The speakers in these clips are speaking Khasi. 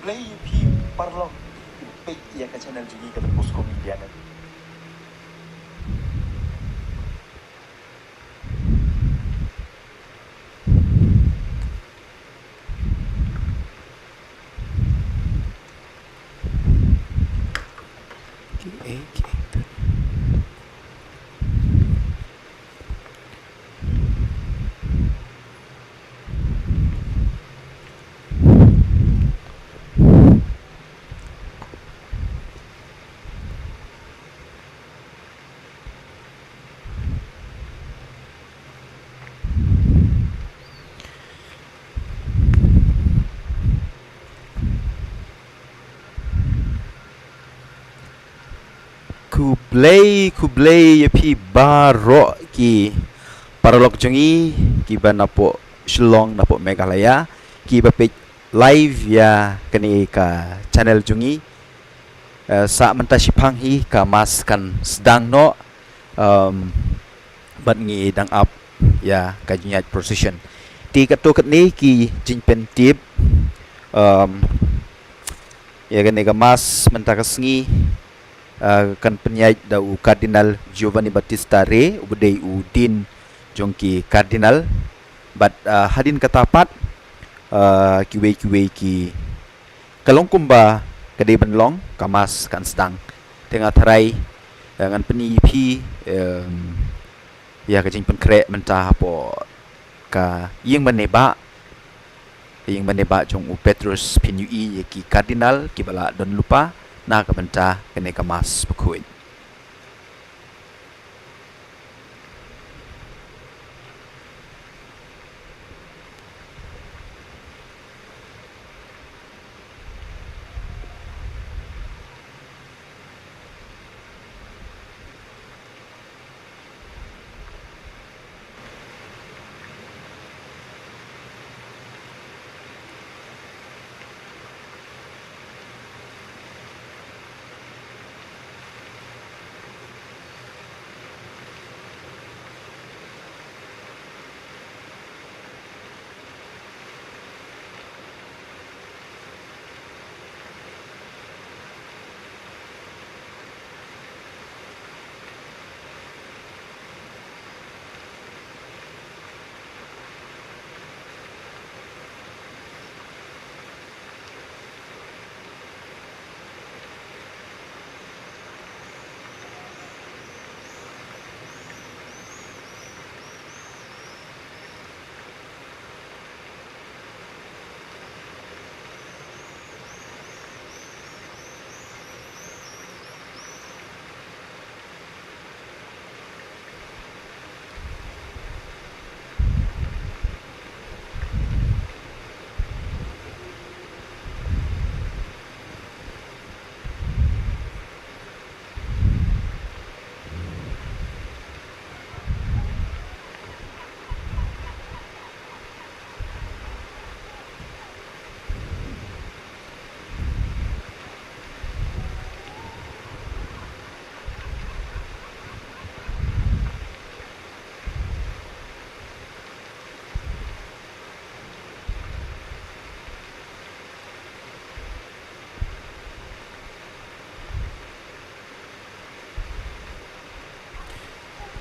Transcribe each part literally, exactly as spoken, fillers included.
Khublei ïa phi paralok kiba peit ïa ka channel jong ngi ka The Bosco Media Network. Khublei, khublei ïa phi baroh ki paralok jong ngi kiba napoh Shillong, napoh Meghalaya, kiba peit live ïa kane ka channel jong ngi. Eh, sa mynta shiphang hi ka mass kan sdang noh, em, bad ngi dang ap ïa ka jingïaid procession. Te katto katne ki jingpyntip, em, ïa kane ka mass mynta ka sngi, eh, kan pynïaid da u Cardinal Giovanni Battista Re, uba dei u Dean jong ki Cardinal. Bad, eh, hadien kata pat, eh, kiwei kiwei ki Ka long kumba ka dei ban long, ka mass kan sdang. Te nga tharai, eh, ngan pyni ïa phi, em, ïa ka jingpynkhreh mynta hapoh ka ïing mane ba, ka ïing mane ba jong u Petrus, phin ïohi ïa ki Cardinal kiba la don lypa na ka bynta kane ka mass bakhuid.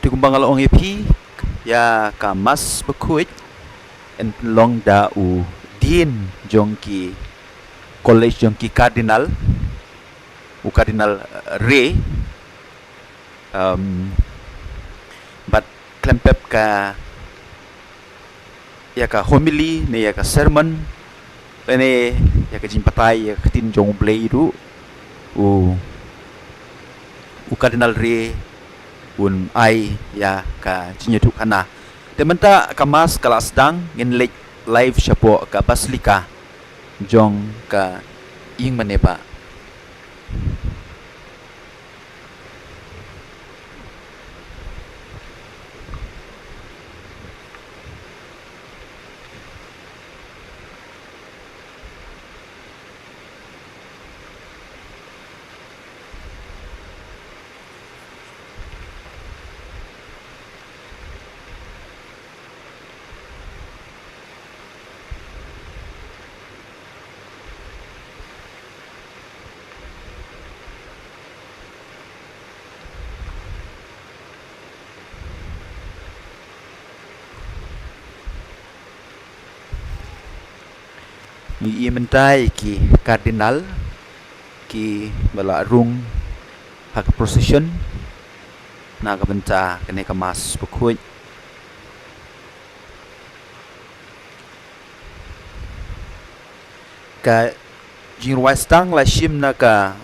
Te kumba nga la ong ïa phi, ïa ka mass bakhuid yn pynlong da u dean jong ki college jong ki cardinal, u Cardinal, eh, Re, em, bad khlem pep ka ïa ka homily ne ïa ka sermon, lane ïa ka jingbatai ïa ka ktien jong U Blei ruh, u, u Cardinal Re un ai ïa ka jingïathuhkhana. Te mynta ka mass ka la sdang, ngin leit live shapoh ka basilika jong ka ïing mane ba. Ngi ïa mynta ïa ki Cardinal kiba la rung ha ka procession na ka bynta kane ka Mass bakhuid. Ka jingrwai sdang la shim na ka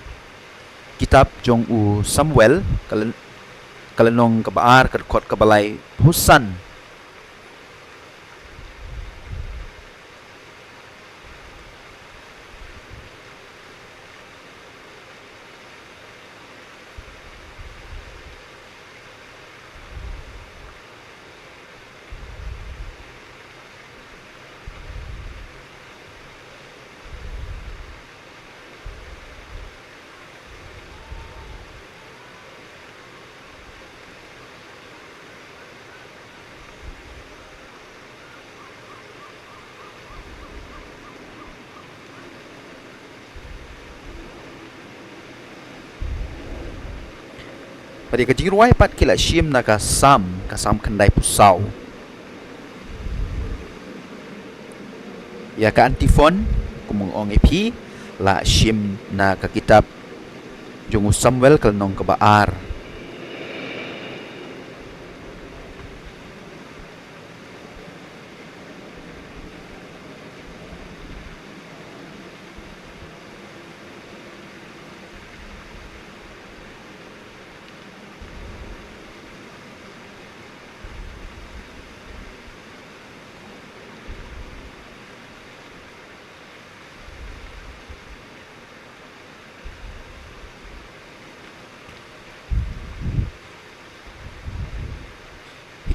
kitab jong u Samuel, ka lyn-, ka lynnong kaba ar, ka dkhot kaba laiphew san. Bad ïa ka jingrwai pat ki la shim na ka Salm, ka Salm khyndaiphew saw. Ïa ka antiphon, kum nga ong ïa phi, la shim na ka kitab jong u Samuel, ka lynnong kaba ar.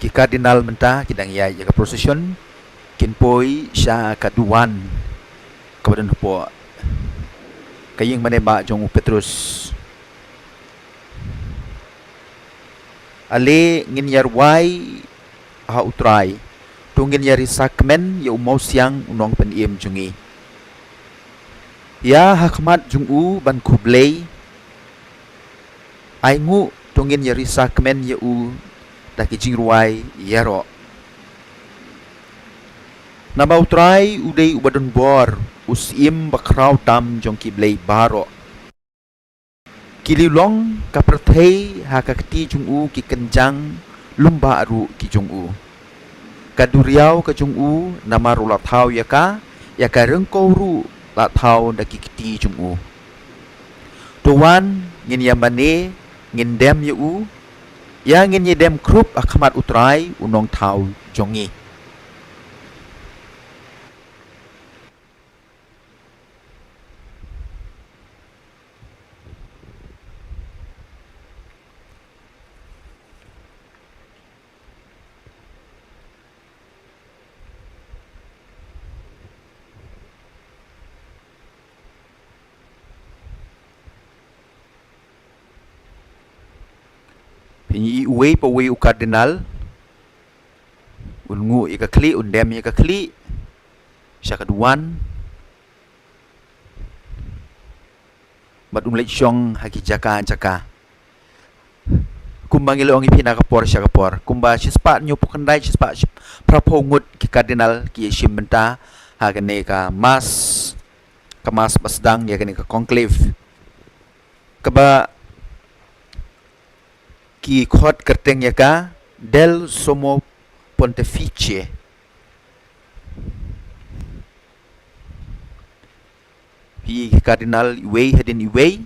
Ki Cardinal mynta ki dang ïaid ïa ka procession, kin poi sha ka duwan kaba don hapoh ka ïing mane ba jong u Petrus. Ale ngin ïa rwai ha U Trai, to ngin ïa risa kmen ïa u mawsiang u nongpynim jong ngi. Ïa ha khmat jong u ban khublei, ai nguh to ngin ïa risa kmen ïa u da ki jingrwai ïaroh. Naba U Trai u dei uba don bor, u Syiem bakhraw tam jong ki blei baroh. Ki liewlong ka pyrthei ha ka kti jong u, ki kynjang lum bah ruh ki jong u. Ka duriaw ka jong u, namar u la thaw ïa ka, ïa ka ryngkew ruh la thaw da ki kti jong u. To wan ngin ïa mane, ngin dem ïa u, ïa ngin ïa dem khrup ha khmat U Trai u nongthaw jong ngi. Phin ïohi uwei pa uwei u Cardinal un nguh ïa ka khlieh, un dem ïa ka khlieh sha ka duwan. Bad um leit shong ha ki jaka jaka. Kumba ngi la ong ïa phi na ka por sha ka por, kumba shispah hynñiewphew khyndai, shispah phraphew ngut ki Cardinal ki ïashim bynta ha kane ka Mass, ka Mass ba sdang ïa kane ka conclave, kaba ki khot kyrteng ïa ka Del Sommo Pontefice. Phi ki Cardinal iwei hadien iwei.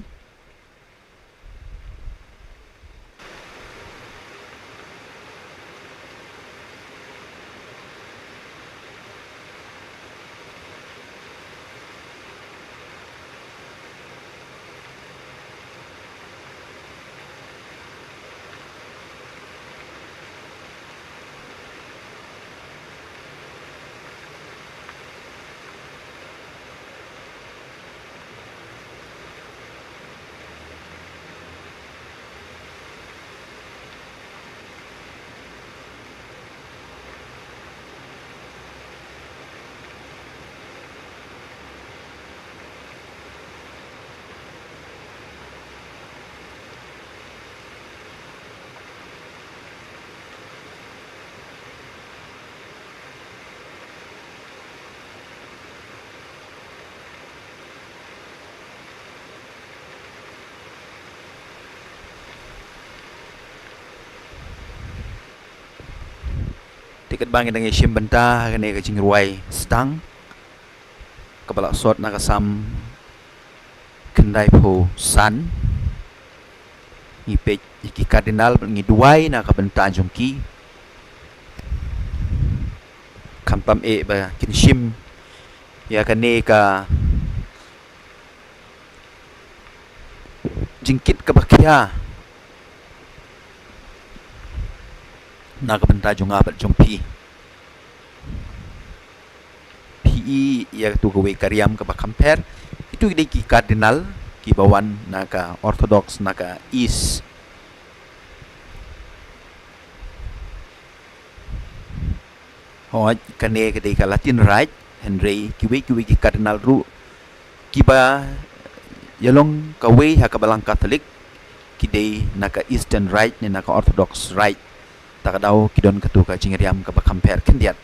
Te katba ngi dang ïashim bynta ha kane ka jingrwai sdang kaba la sot na ka Salm khyndaiphew san, ngi peit ïa ki cardinal bad ngi duwai na ka bynta jong ki. Khamtam eh ba kin shim ïa kane ka jingkit kaba khia na ka bynta jong nga bad jong phi. Phi i ïa katu kawei ka riam kaba kham pher. Kitu ki dei ki cardinal kiba wan na ka Orthodox, na ka East. Hooid, kane ka dei ka Latin Rite, hynrei kiwei kiwei ki cardinal ruh kiba ïalong kawei ha ka Balang Katholik, ki dei na ka Eastern Rite ne na ka Orthodox Rite. Ta ka daw ki don katu ka jingriam kaba kham pher khyndiat.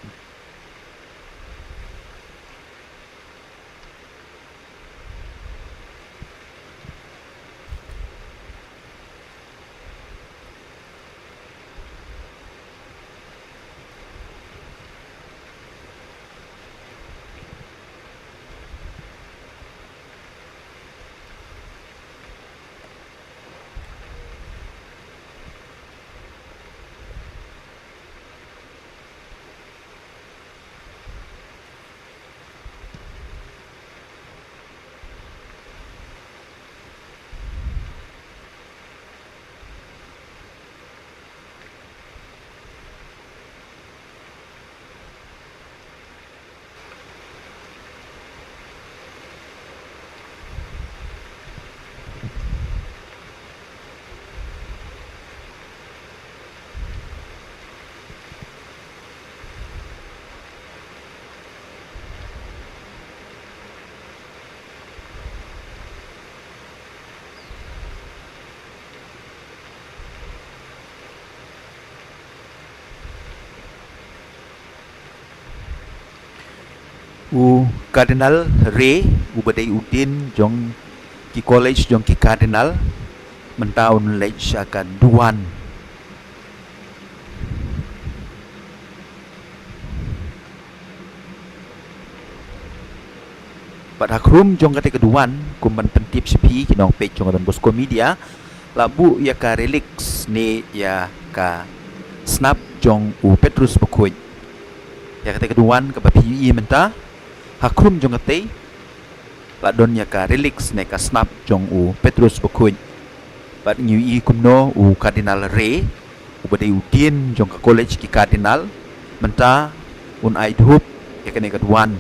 U Cardinal Re, uba dei u Dean jong ki college jong ki Cardinal, mynta un leit sha ka duwan. Bad ha khrum jong kata ka duwan, kum ban pyntip sha phi ki nongpeit jong ka Don Bosco Media, la buh ïa ka relics ne ïa ka snap jong u Petrus Bakhuid. Ïa kata ka duwan kaba phi ïohi mynta, ha khrum jong kata la don ïa ka relics ne ka snap jong u Petrus Bakhuid. Bad ngi ïohi kumno u Cardinal Re, uba dei u Dean jong ka College ki Cardinal, mynta un ai dhup ïa kane ka duwan.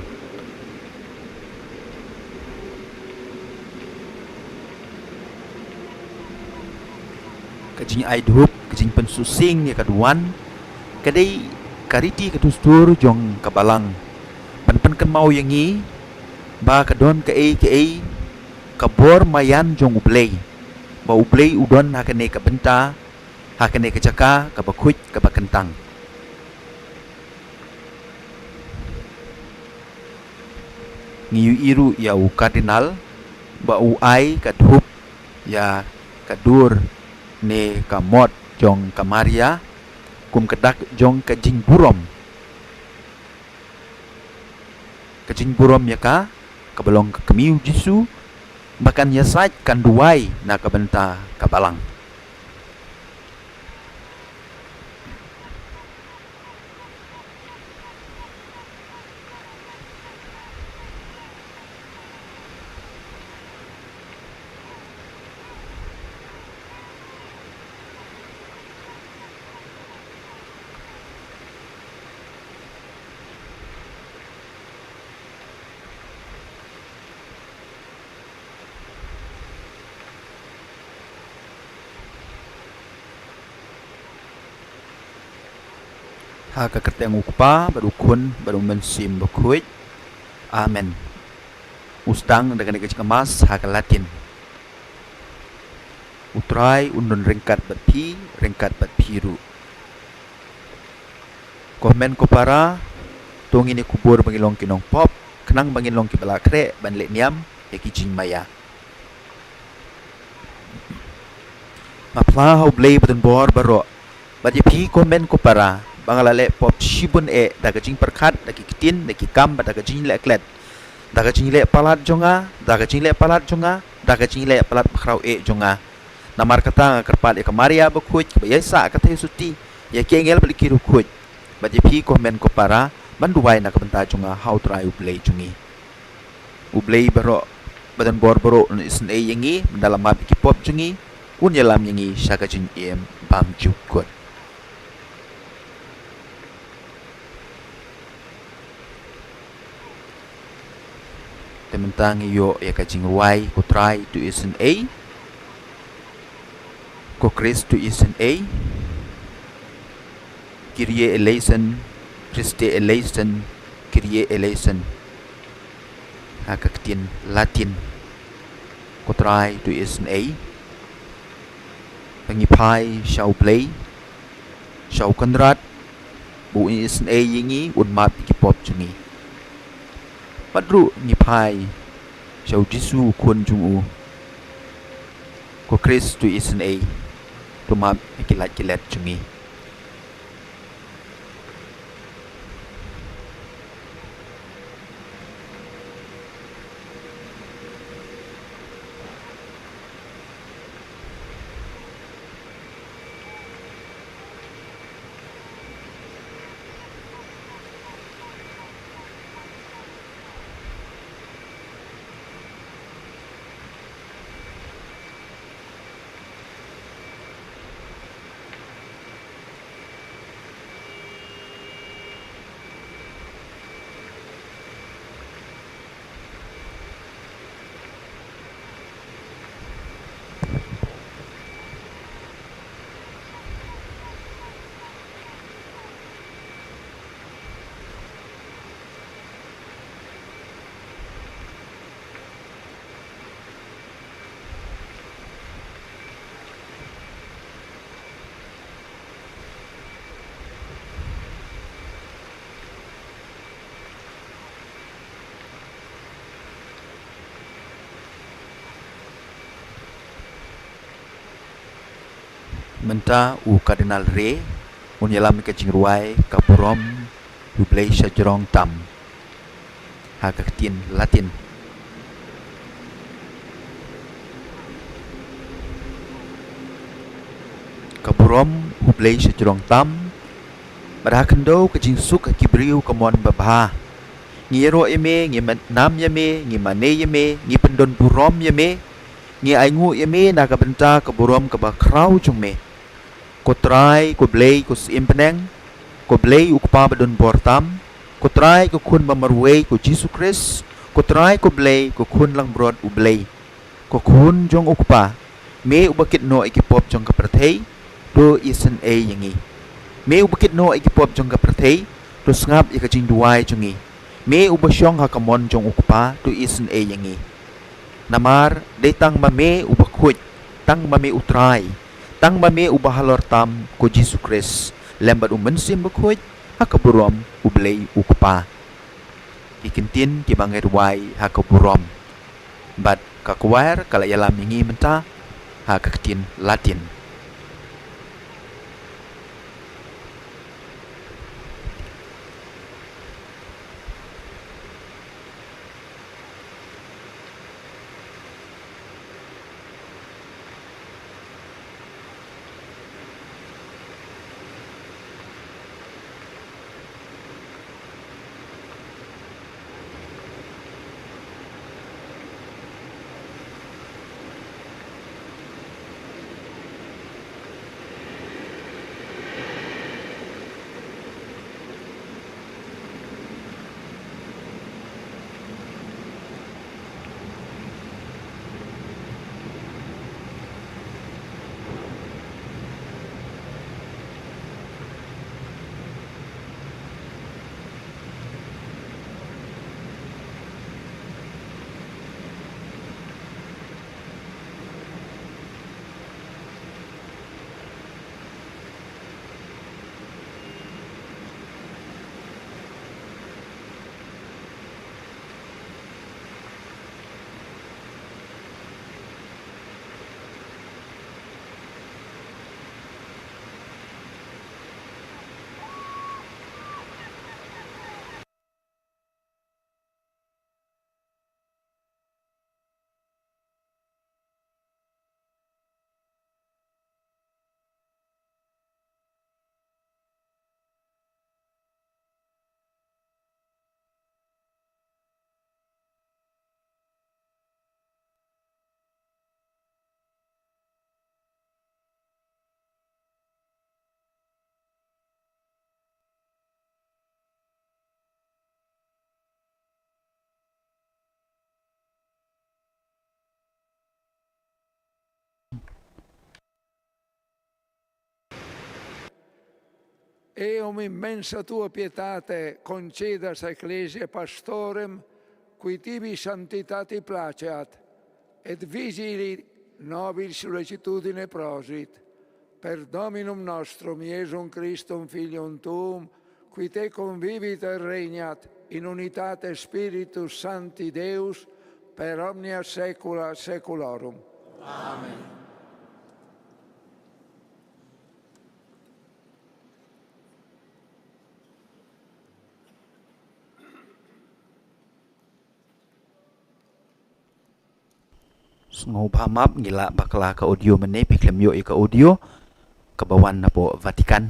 Ka jingai dhup, ka jingpynsuhsieng ïa ka duwan, ka dei ka riti ka dustur jong ka Balang ban pynkynmaw ïa ngi ba ka don kaei kaei ka bor maïan jong U Blei, ba U Blei u don ha kane ka bynta, ha kane ka jaka kaba khuid kaba kyntang. Ngi ïohi ruh ïa u Cardinal ba u ai ka dhup ïa ka dur ne ka mot jong ka Maria kum ka dak jong ka jingburom. Ka jingburom ïa ka, kaba long ka kmie U Jisu, ba kan ïasaid kan duwai na ka bynta ka Balang. Ha ka kyrteng U Kpa, bad U Khun, bad U Mynsiem Bakhuid. Amen. U sdang da kane ka jingmas ha ka Latin. U Trai un don ryngkat bad phi, ryngkat bad phi ruh. Ko hynmen ko para, to ngin ïa kubur ba ngin long ki nongpop, khnang ba ngin long kiba la khreh ban leh niam ïa ki jingmaïa. Nga phla ha U Blei badonbor baroh, bad ïa phi ko hynmen ko para, ba nga la leh pop shibun eh, da ka jingpyrkhat, da ki ktien, da ki kam, bad da ka jingleh klet, da ka jingleh palat jong nga, da ka jingleh palat jong nga, da ka jingleh palat bakhraw eh jong nga. Namar kata nga kyrpad ïa ka Maria bakhuid, kaba ïaisah ka theisotti, ïa ki angel bad ïa ki riewkhuid, bad ïa phi ko hynmen ko para, ban duwai na ka bynta jong nga ha U Trai U Blei jong ngi. U Blei baroh, ba don bor baroh, un isynei ïa ngi, ban da la map ïa ki pop jong ngi, un ïalam ïa ngi sha ka jingim bymjukut. Te mynta ngi ïoh ïa ka jingrwai, Ko Trai to isynei, Ko Khrist to isynei, Kyrie eleison, Christe eleison, Kyrie eleison. Ha ka ktien Latin, Ko Trai to isynei. Ba ngi phai sha U Blei, sha U Kynrad, ba un isynei ïa ngi, un map ïa ki pop jong ngi. Bad ruh ngi phai sha U Jisu U Khun jong u, Ko Khrist to isynei, to map ïa ki lait ki let jong ngi. Mynta u Cardinal Re un ïalam ïa ka jingrwai, Ka Burom U Blei Shajrong Tam, ha ka ktien Latin. Ka burom U Blei shajrong tam, bad ha khyndew ka jingsuk ha ki briew ka mon babha. Ngi ïaroh ïa me, ngi nam ïa me, ngi mane ïa me, ngi pyndon burom ïa me, ngi ainguh ïa me na ka bynta ka burom kaba khraw jong me. Ko Trai, ko Blei, ko Syiem Bneng, ko Blei u Kpa ba don bor tam, ko Trai, ko Khun ba marwei, ko Jisu Khrist, ko Trai, ko Blei, ko Khun langbrot U Blei, ko Khun jong u Kpa, me uba kit noh ïa ki pop jong ka pyrthei, to isynei ïa ngi. Me uba kit noh ïa ki pop jong ka pyrthei, to sngap ïa ka jingduwai jong ngi. Me uba shong ha ka mon jong u Kpa, to isynei ïa ngi. Namar dei tang ma me uba khuid, tang ma me U Trai, tang ma me uba halor tam, ko Jisu Khrist, lem bad U Mynsiem Bakhuid, ha ka burom U Blei u Kpa. Ki kyntien kiba ngi rwai ha ka burom. Bad ka kwar ka la ïalam ïa ngi mynta ha ka ktien Latin. Eum immensa tua pietate concedas a Ecclesiae Pastorem, qui tibi sanctitati placeat, et vigili novi sollecitudine prosit, per Dominum nostrum Iesum Christum Filium tuum, qui tecum vivit et regnat in unitate Spiritus Sancti Deus, per omnia saecula saeculorum. Amen. Sngewbha map, ngi la bakla ka audio mynne, phi khlem ïoh ïa ka audio kaba wan napoh Vatican.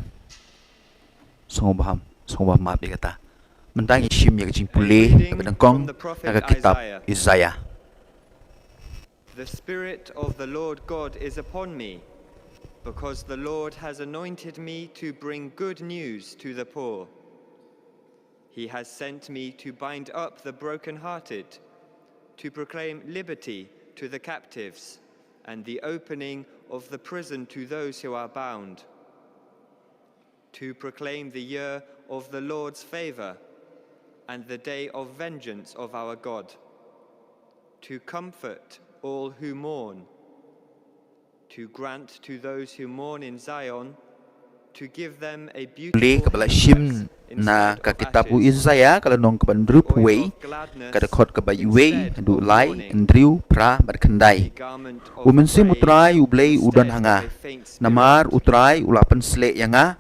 Sngewbha, sngewbha map ïa kata. Mynta ngi shim ïa ka jingpule kaba nyngkong na ka kitab Isaiah. The Spirit of the Lord God is upon me, because the Lord has anointed me to bring good news to the poor. He has sent me to bind up the brokenhearted, to proclaim liberty to the captives, and the opening of the prison to those who are bound, to proclaim the year of the Lord's favor and the day of vengeance of our God, to comfort all who mourn, to grant to those who mourn in Zion, to give them a beautiful healing kaba la shim na ka kitab u Isaiah, ka lynnong kaba hynriewphew wei, ka dkhot kaba wei haduh lai, hynriew, phra bad khyndai. U Mynsiem U Trai U Blei u don ha nga, namar U Trai u la pynsleh ïa nga,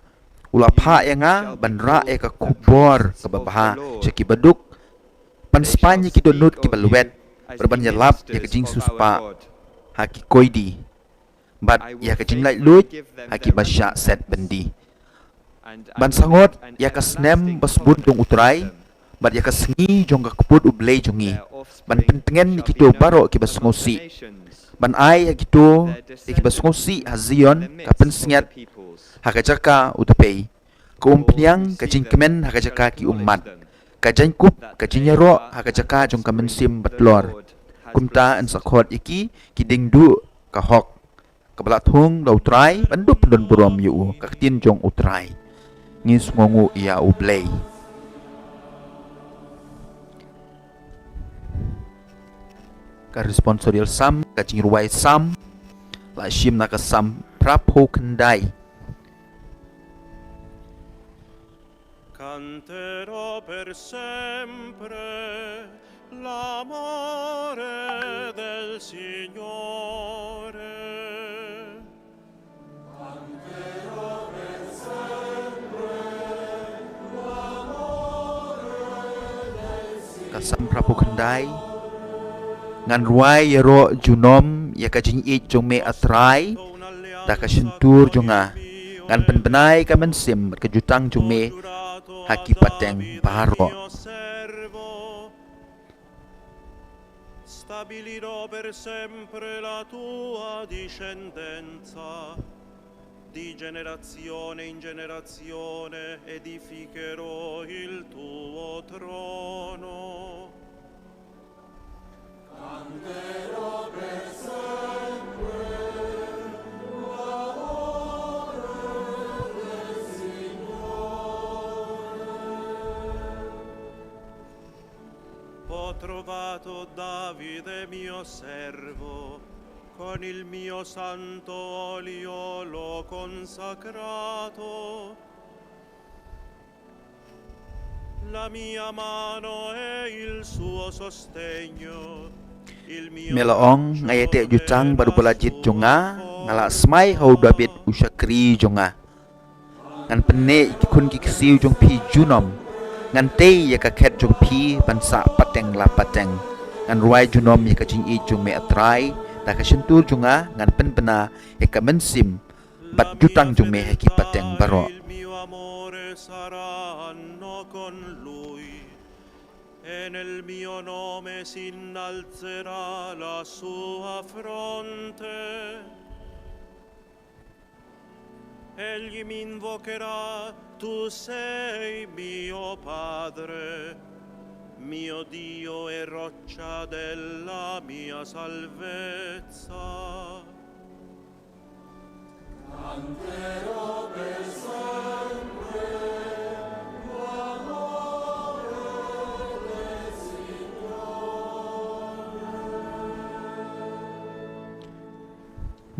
u la phah ïa nga ban rah ïa ka khubor kaba bha sha ki baduk, ban span ïa ki dohnud kiba lwet, bad ban ïalap ïa ka jingsiewspah ha ki koidi, bad ïa ka jinglaitluid ha kiba shah set byndi, ban sangeh ïa ka snem basbun jong U Trai, bad ïa ka sngi jong ka kput U Blei jong ngi, ban pyntngen ïa kito baroh kiba sngewsih, ban ai ïa kito ïa kiba sngewsih ha Zion ka pynsngiat ha ka jaka u tpei, ka umphniang ka jingkmen ha ka jaka ki ummat, ka jaiñkup ka jingïaroh ha ka jaka jong ka mynsiem batlor. Kumta yn sa khot ïa ki ki diengduh ka hok, kaba la thung da U Trai ban dup don burom ïa u. Ka ktien jong U Trai. Ngi sngewnguh ïa U Blei. Ka responsorial psalm, ka jingrwai psalm, la shim na ka psalm phra phew khyndai. Canterò per sempre l'amore del Signore. Ka psalm phra phew khyndai. Ngan rwai ïaroh junom ïa ka jingïeit jong me, A Trai, da ka shyntur jong nga. Ngan pynbna ïa ka mynsiem bad ka jutang jong me ha ki pateng baroh. Stabilirò per sempre la tua discendenza, di generazione in generazione edificherò il tuo trono. Canterò per sempre l'amore del Signore. Ho trovato Davide mio servo, con il mio santo olio l'ho consacrato. La mia mano è il suo sostegno. Me la ong, nga ïateh jutang bad u ba la jied jong nga, nga la smai ha u David u shakri jong nga. Ngan pynneh ïa ki khun ki ksiew jong phi junom. Ngan tei ïa ka khet jong phi ban sah pateng la pateng. Ngan rwai junom ïa ka jingïeit jong me, A Trai, da ka shyntur jong nga ngan pynbna ïa ka mynsiem bad jutang jong me ha ki pateng baroh. Il mio amore saranno con lui, e nel mio nome si innalzerà la sua fronte. Egli mi invocherà, tu sei mio Padre, mio Dio e roccia della mia salvezza. Canterò per sempre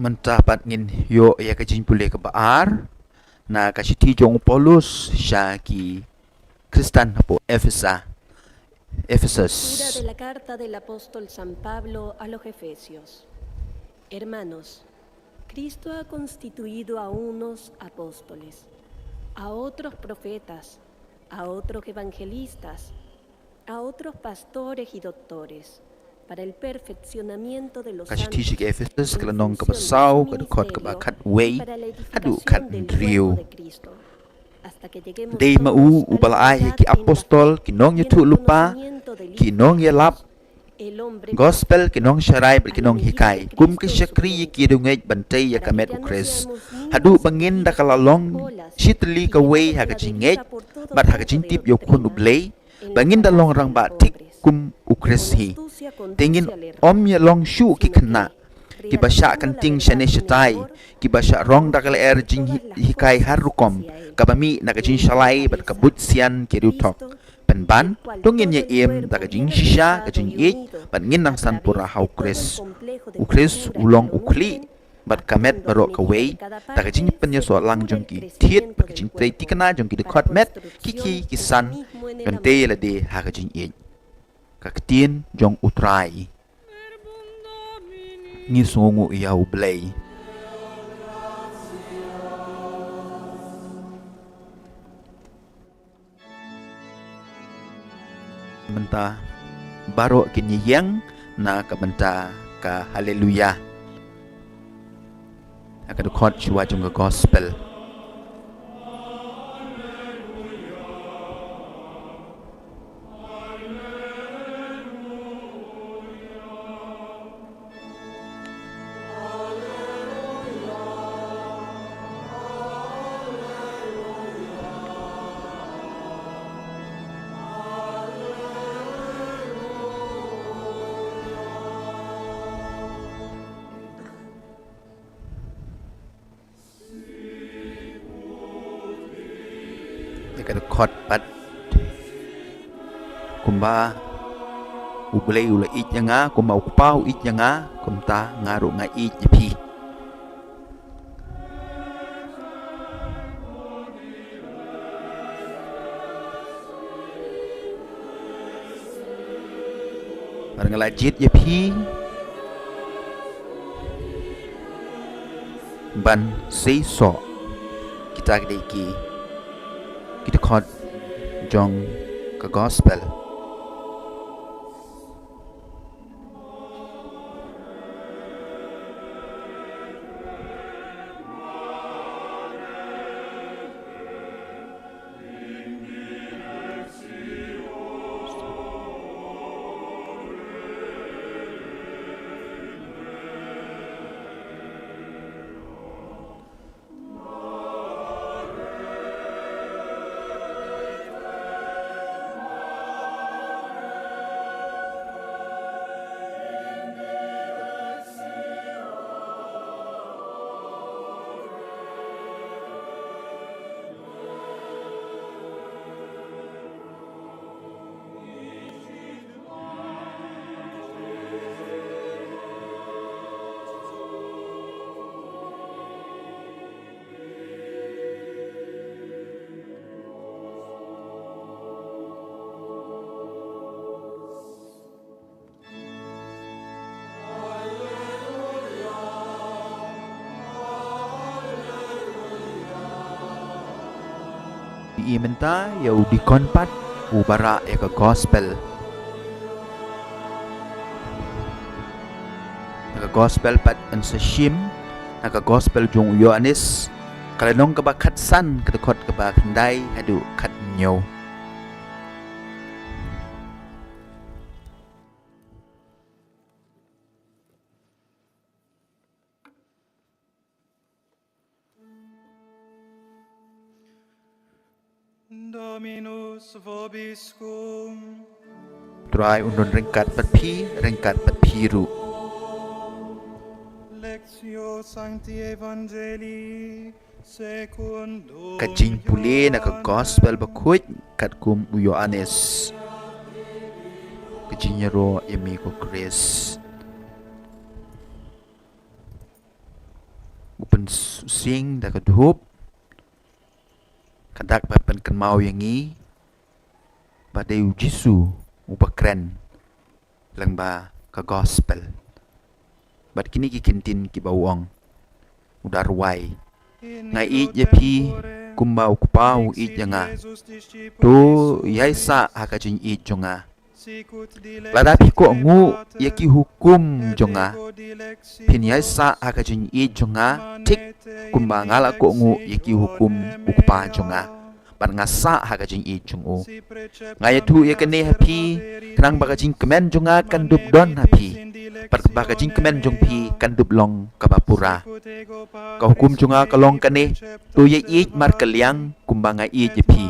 Mynta pat ngin ïoh ïa ka jingpule kaba ar na ka shithi jong u Paulus sha ki Khristan hapoh Ephesus. Ephesus. Lectura de la carta del apóstol San Pablo a los Efesios. Hermanos, Cristo ha constituido a unos apóstoles, a otros profetas, a otros evangelistas, a otros pastores y doctores, para el perfeccionamiento de los santos. Ka shithi sha ki Ephesus, ka lynnong kaba saw, ka dkhot kaba khatwei haduh khathynriew. Dei ma u uba la ai ha ki apostol, ki nongïathuhlypa, ki nongïalap gospel, ki nongsharai bad ki nonghikai, kum ki shakri ïa ki riewngeit, ban tei ïa ka met u Khrist, haduh ba ngin da ka la long shi tylli kawei ha ka jingngeit bad ha ka jingtip ïa u Khun u Blei, ba ngin da long rangbah thik kum u Khrist hi. Te ngin ym ïalong shuh ki khynnah kiba shah kynting shane shatai, kiba shah rong da ka lyer jinghikai har rukom, kaba mih na ka jingshalai bad ka buit sian ki riewthok. Pynban, to ngin ïa im da ka jingshisha, ka jingïeit, bad ngin nang san pura ha u Khrist. U Khrist u long u khlieh bad ka met baroh kawei, da ka jingpynïasoh lang jong ki thied bad ka jingtrei thikna jong ki dkhot met, ki khie ki san, kan tei ïa lade ha ka jingïeit. Ka ktien jong u Trai. Ngi sngewnguh ïa u Blei. Mynta baroh kin ïeng na ka bynta ka Haleluya. Ha ka dkhot shuwa jong ka gospel. Ïa ka dkhot pat. Kumba U Blei u la ïeit ïa nga, kumba U Kpa u ïeit ïa nga, kumta nga ruh nga ïeit ïa phi. Bad nga la jied ïa phi ban seisoh. Kita ki dei ki, ki dkhot jong ka gospel. Ïa mynta ïa u dikon pat uba rah ïa ka gospel. Na ka gospel pat yn sa shim na ka gospel jong u Ïoannis, ka lynnong kaba khatsan, ka dkhot kaba khyndai haduh khathynñiew. Dominus vobiscum. Trai un don ryngkat bad phi, ryngkat bad phi ruh. Lectio Sancti Evangelii secundum. Ka jingpule na ka gospel bakhuid katkum u Ïoannis. Ka jingïaroh ïa me ko Khrist. Sing da ka dhup, ka dak ba pynkynmaw ïa ngi ba dei u Jisu uba kren lyngba ka gospel. Bad kine ki kyntien kiba u ong, u da rwai: Nga ïeit ïa phi kumba u Kpa u ïeit ïa nga. To ïai sah ha ka jingïeit jong nga. Lada phi kohnguh ïa ki hukum jong nga, phin ïai sah ha ka jingïeit jong nga, thik kumba nga la kohnguh ïa ki hukum u Kpa jong nga, bad nga sah ha ka jingïeit jong u. Nga ïathuh ïa kane ha phi, khnang ba ka jingkmen jong nga kan dup don ha phi, bad ba ka jingkmen jong phi kan dup long kaba pura. Ka hukum jong nga ka long kane: to ïaieit markylliang kumba nga ïeit ïa phi.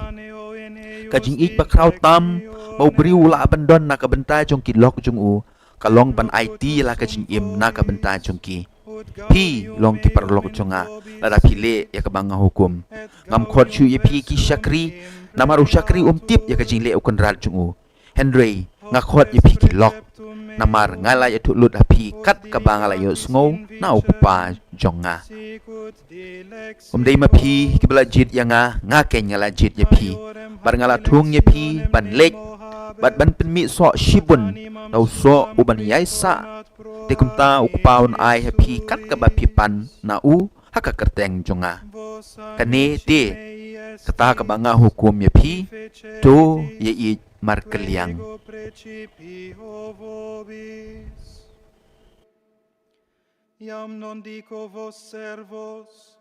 Ka jingïeit bakhraw tam ba u briew u lah ban don na ka bynta jong ki lok jong u, ka long ban aiti la ka jingim na ka bynta jong ki. Phi long ki paralok jong nga lada phi leh ïa kaba nga hukum. Ngam khot shuh ïa phi ki shakri, namar u shakri um tip ïa ka jingleh u kynrad jong u. Hynrei nga khot ïa phi ki lok, namar nga la ïathuh lut ha phi kat kaba nga la ïohsngew na u Kpa jong nga. Um dei ma phi kiba la jied ïa nga, nga keiñ nga la jied ïa phi. Bad nga la thung ïa phi ban leit bad ban pynmih soh shibun da u soh uban ïai sah. Te kumta u Kpa un ai ha phi kat kaba phi pan na u ha ka kyrteng jong nga. Kane te kata kaba nga hukum ïa phi: to ïaieit markylliang. Iam non dico vos servos,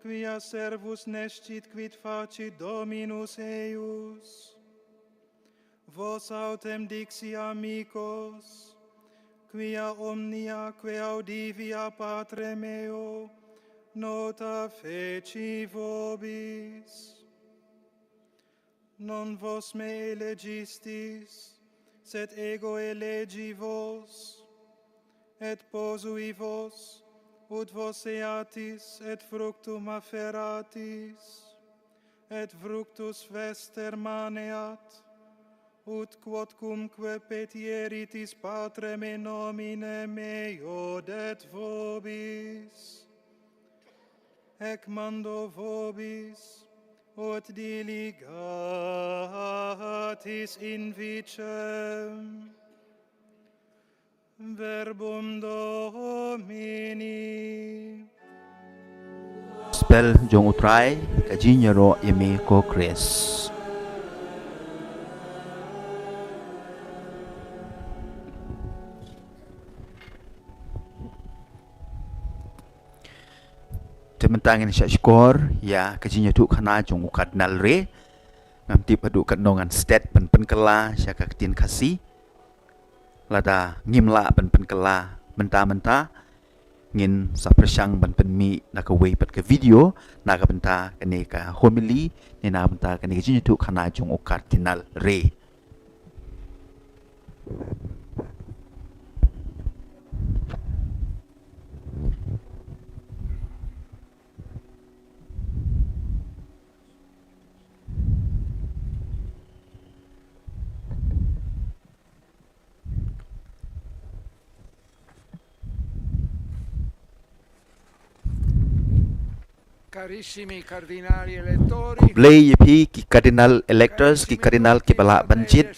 quia servus nescit quid facit dominus eius. Vos autem dixi amicos, quia omnia quae audivi a patre meo, nota feci vobis. Non vos me elegistis, sed ego elegi vos, et posui vos, ut vos eatis et fructum afferatis, et fructus vester maneat, ut quod cumque petieritis patrem in nomine meo det vobis. Ec mando vobis, ut diligatis invicem. Verbum Domini. Gospel jong u Trai, ka jingïaroh ïa me ko Khrist. Te mynta ngin shah shkor ïa ka jingïathuh khana jong u Cardinal Ray. Ngam tip haduh katno ngan stet ban pynkylla sha ka ktien Khasi. Lada ngim lah ban pynkylla mynta mynta, ngin sa pyrshang ban pynmih na kawei pat ka video na ka bynta kane ka homily ne na ka bynta kane ka jingïathuh khana jong u Cardinal Ray. Carissimi cardinali elettori. Khublei ïa phi ki cardinal electors, ki cardinal kiba lah ban jied.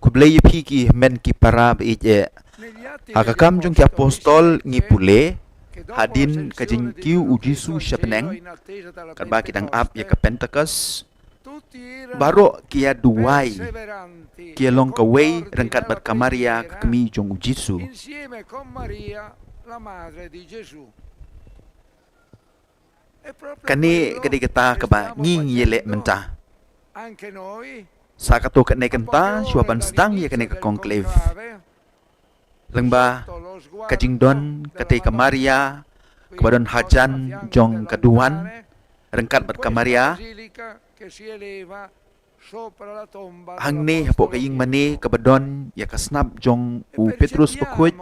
Khublei ïa phi ki hynmen ki para ba ïeit. Ha ka Kam jong ki Apostol ngi pule hadien ka jingkiew u Jisu sha bneng, katba ki dang ap ïa ka Pentekost. Baroh ki ïa duwai, ki ïa long kawei ryngkat bad ka Maria ka kmie jong u Jisu. Kane ka dei kata kaba ngi ngi ïaleh mynta. Sa kato katne kynta shuwa ban sdang ïa kane ka conclave, lyngba ka jingdon katei ka Maria kaba don hajan jong ka duwan, ryngkat bad ka Maria hangne hapoh ka ïing mane kaba don ïa ka snap jong u Petrus Bakhuid,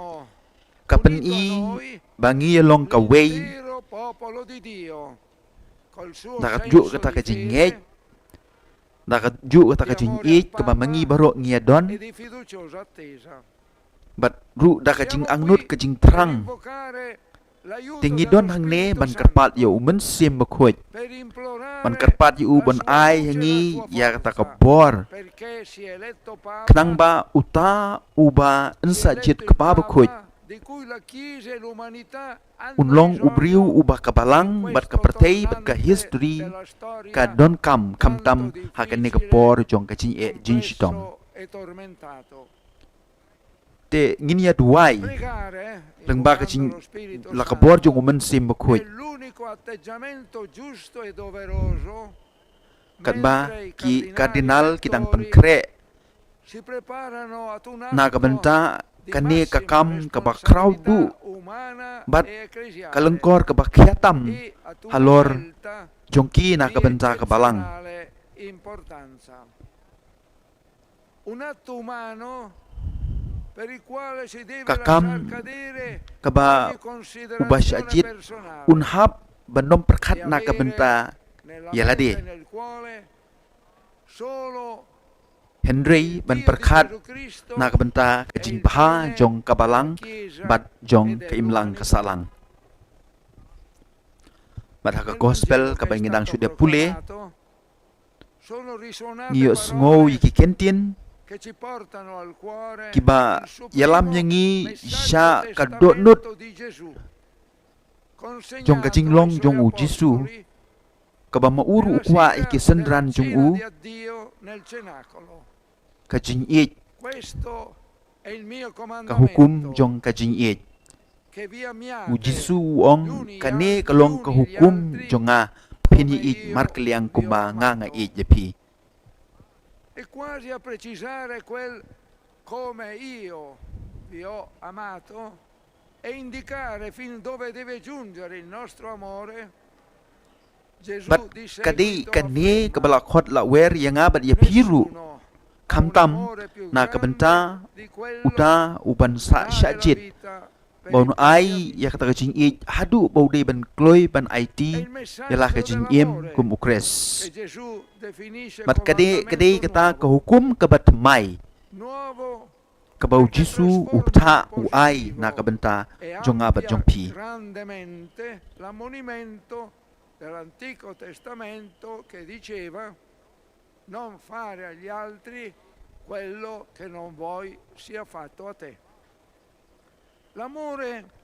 ka pyni ba ngi ïa long kawei da kajuh kata ka jingngeit, da kajuh kata ka jingïeit kaba ma ngi baroh ngi ïa don, bad ruh da ka jingangnud ka jingthrang Te ngi don hangne ban kyrpad ïa u Mynsiem Bakhuid, ban kyrpad ïa u ban ai ha ngi ïa kata ka bor, khnang ba uta uba yn sah jied kpa bakhuid un long u briew uba ka balang bad ka pyrthei bad ka history ka donkam, khamtam ha kane ka por jong ka jingeh jingshitom. Te ngin ïa duwai lyngba ka jing, la ka bor jong u Mynsiem Bakhuid. Katba ki Cardinal ki dang pynkhreh na ka bynta kane ka kam kaba khraw duh bad ka lyngkor kaba khia tam halor jong ki na ka bynta ka balang. Ka kam kaba uba shah jied un hap ban ym pyrkhat na ka bynta ïa lade, hynrei ban pyrkhat na ka bynta ka jingbha jong ka balang bad jong ka imlang ka sahlang. Bad ha ka gospel kaba ngi dang shu dep pule, ngi ïohsngew ïa ki kyntien kiba ïalam ïa ngi sha ka dohnud jong ka jinglong jong u Jisu, kaba ma u ruh u kwah ïa ki synran jong u ka jingïeit, ka hukum jong ka jingïeit. U Jisu u ong, kane ka long ka hukum jong nga, phin ïeit markylliang kumba nga nga ïeit ïa phi. E quasi a precisare quel come io vi ho amato e indicare fin dove deve giungere il nostro amore, Gesù disse ai suoi doppelti: Bad ka dei kane kaba la khot la wer ïa nga bad ïa phi ruh, khamtam na ka bynta uta uban sah shah jied, ba un ai ïa kata ka jingïeit haduh ba u dei ban kloi ban aiti ïa la ka jingim kum u Khrist. Bad ka dei, ka dei kata ka hukum kaba thymmai kaba u Jisu u bthah u ai na ka bynta jong nga bad jong phi. Dell'Antico Testamento che diceva: non fare agli altri quello che non vuoi sia fatto a te.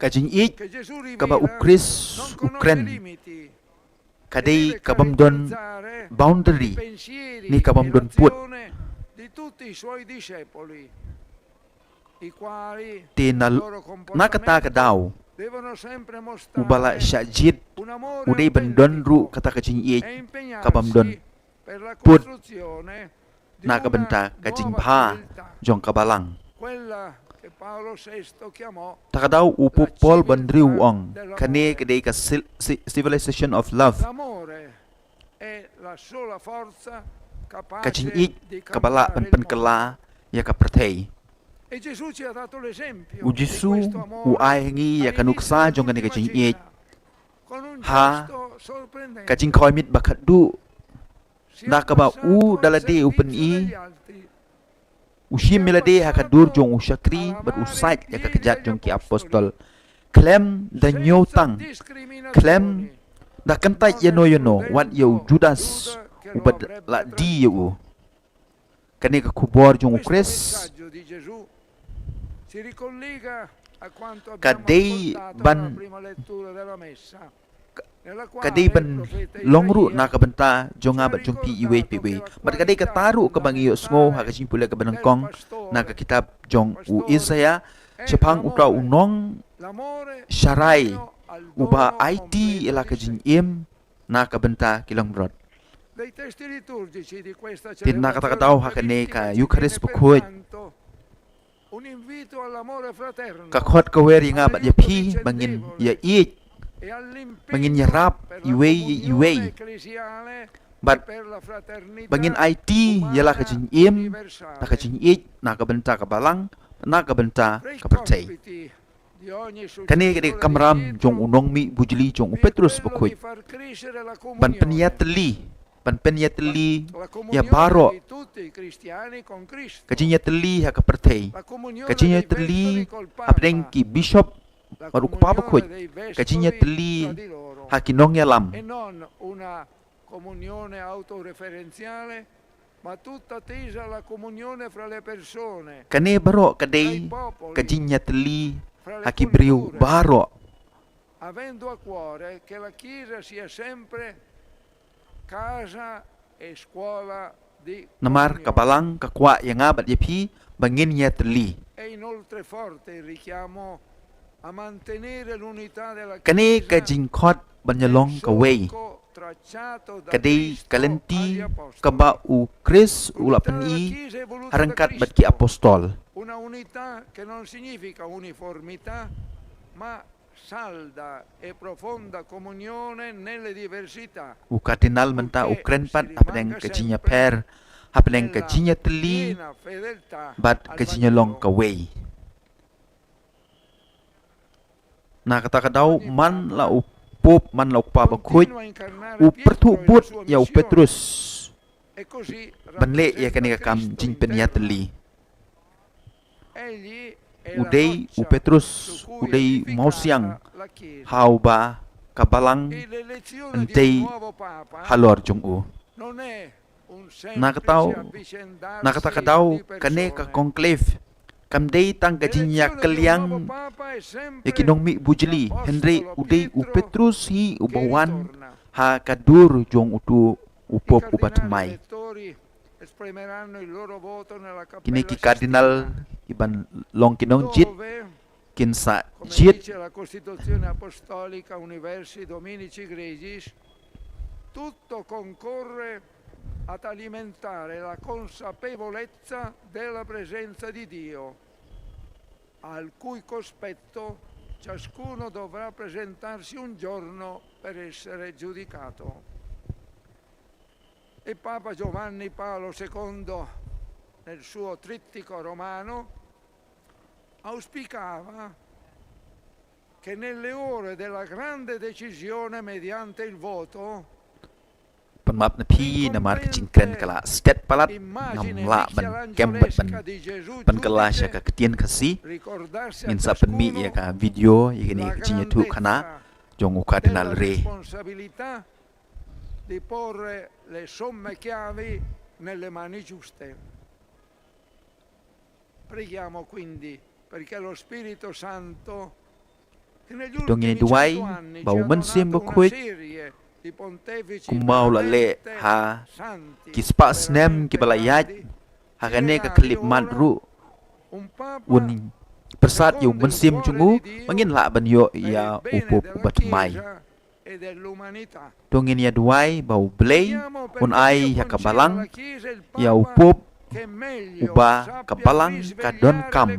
Ka jingïeit kaba u Khrist u kren ka dei ka bym don boundary ne ka bym don pud. Te na, na kata ka daw uba la shah jied u dei ban don ruh kata ka jingïeit ka bym don pud na ka bynta ka jingbha jong ka balang. Ta ka daw u Pope Paul ba hynriew u ong, kane ka dei ka cil-, ci-, civilization of love. Ka jingïeit kaba lah ban pynkylla ïa ka pyrthei. U Jisu u ai ha ngi ïa ka nuksa jong kane ka jingïeit ha ka jingkhawai miet ba khatduh, da kaba u da lade u pyni, u shim ïa lade ha ka dur jong u shakri bad u sait ïa ka kjat jong ki apostol. Khlem da ñiewtang, khlem da kyntait ïano ïano, wat ïa u Judas uba la die ïa u. Kane ka khubor jong u Khrist ka dei ban, ka dei ban long ruh na ka bynta jong nga bad jong phi iwei pa iwei. Bad ka dei kata ruh kaba ngi ïohsngew ha ka jingpule kaba nyngkong na ka kitab jong u Isaiah, shaphang uta u nongsharai uba aiti ïa la ka jingim na ka bynta ki longbrot. Te na kata ka daw ha kane ka Eukharist bakhuid, ka khot ka wer ïa nga bad ïa phi ba ngin ïa ïeit, ba ngin ïarap iwei ïa iwei, bad ba ngin aiti ïa la ka jingim, la ka jingïeit na ka bynta ka balang, na ka bynta ka pyrthei. Kane ka dei ka kamram jong u nongmihbujli jong u Petrus bakhuid, ban pynïatylli, ban pynïatylli ïa baroh. Ka jingïatylli ha ka pyrthei, ka jingïatylli hapdeng ki bishop Bad u Kpa Bakhuid, ka jingïatylli ha ki nongïalam. E non una comunione autoreferenziale, ma tutta tesa alla comunione fra le persone, Kane baroh ka dei ka jingïatylli ha ki briew baroh. Avendo a cuore che la Chiesa sia sempre casa e scuola di Namar ka balang ka kwah ïa nga bad ïa phi ba ngin ïatylli. È inoltre forte il richiamo a mantenere l'unità della Chiesa. Kane ka jingkhot ban ïalong kawei ka dei ka lynti kaba u Khrist u la pyni ha ryngkat bad ki apostol. Una unità che non significa uniformità, ma salda e profonda comunione nelle diversità. U Kardinal mynta u kren pat hapdeng ka jingïapher, hapdeng ka jingïatylli bad ka jingïalong kawei. Na kata ka daw man la u Pope, man la u Kpa Bakhuid u pyrthuh bud ïa u Petrus ban leh ïa kane ka kam jingpynïatylli. U dei u Petrus, u dei u mawsiang ha uba ka balang yn tei halor jong u. Na kata ka daw, na kata ka daw kane ka conclave kam dei tang ka jingïakylliang ïa ki nongmih bujli, hynrei u dei u Petrus hi uba wan ha ka dur jong utu u Pope uba thymmai. Kine ki Kardinal kiban long ki nongjied kin sa jied. La Costituzione Apostolica Universi Dominici Gregis, tutto concorre ad alimentare la consapevolezza della presenza di Dio, al cui cospetto ciascuno dovrà presentarsi un giorno per essere giudicato. E Papa Giovanni Paolo secondo, nel suo trittico romano, auspicava che nelle ore della grande decisione mediante il voto Pan map na phi namar ka jingkren ka la stet palat, ngam lah ban kem bad ban, ban kylla sha ka ktien Khasi. Ngin sa pynmih ïa ka video ïa kane ka jingïathuhkhana jong u Kardinal Re. Di porre le somme chiavi nelle mani giuste. Preghiamo quindi perché lo Spirito Santo, che negli To ngin ultimi duwai cento anni ba ci u ha Mynsiem donato una Bakhuid serie di pontefici kumba u la leh veramente ha santi, ki spah snem kiba la ïaid, ha kane ka khyllipmat ruh un pyrsad ïa u Mynsiem jong u ba ngin lah ban ïoh ïa u Pope uba thymmai. e dell'umanità. To ngin ïa duwai ba U Blei un ai ïa ka Balang ïa u Pope uba ka Balang ka donkam,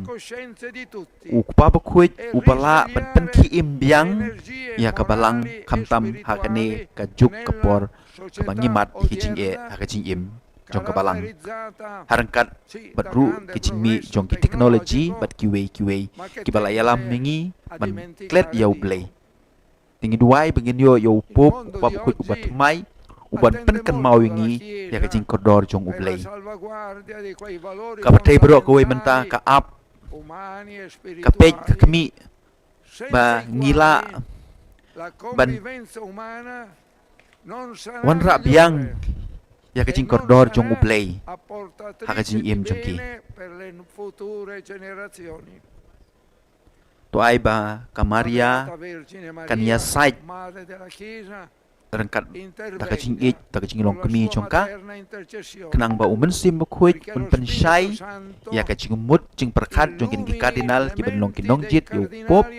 u Kpa Bakhuid uba lah ban pynkhie im biang ïa ka Balang, khamtam ha kane ka juk ka por kaba ngi mad ïa ki jingeh ha ka jingim jong ka Balang, ha ryngkat bad ruh ki jingmih jong ki technology bad kiwei kiwei kiba la ïalam ïa ngi ban klet ïa U Blei. Te ngi duwai ba ngin ïoh ïa u Pope, u Kpa Bakhuid uba thymmai, uban pynkynmaw ïa ngi ïa ka jingkordor jong U Blei. Ka pyrthei baroh kawei mynta ka ap, ka peit, ka khmih ba ngi lah ban wanrah biang ïa ka jingkordor jong U Blei ha ka jingim jong ki. To ai ba ka Maria kan ïasaid ryngkat da ka jingïeit, da ka jinglong kmie jong ka, khnang ba u Mynsiem Bakhuid un pynshai ïa ka jingmut jingpyrkhat jong kine ki Kardinal kiban long ki nongjied ïa u Pope.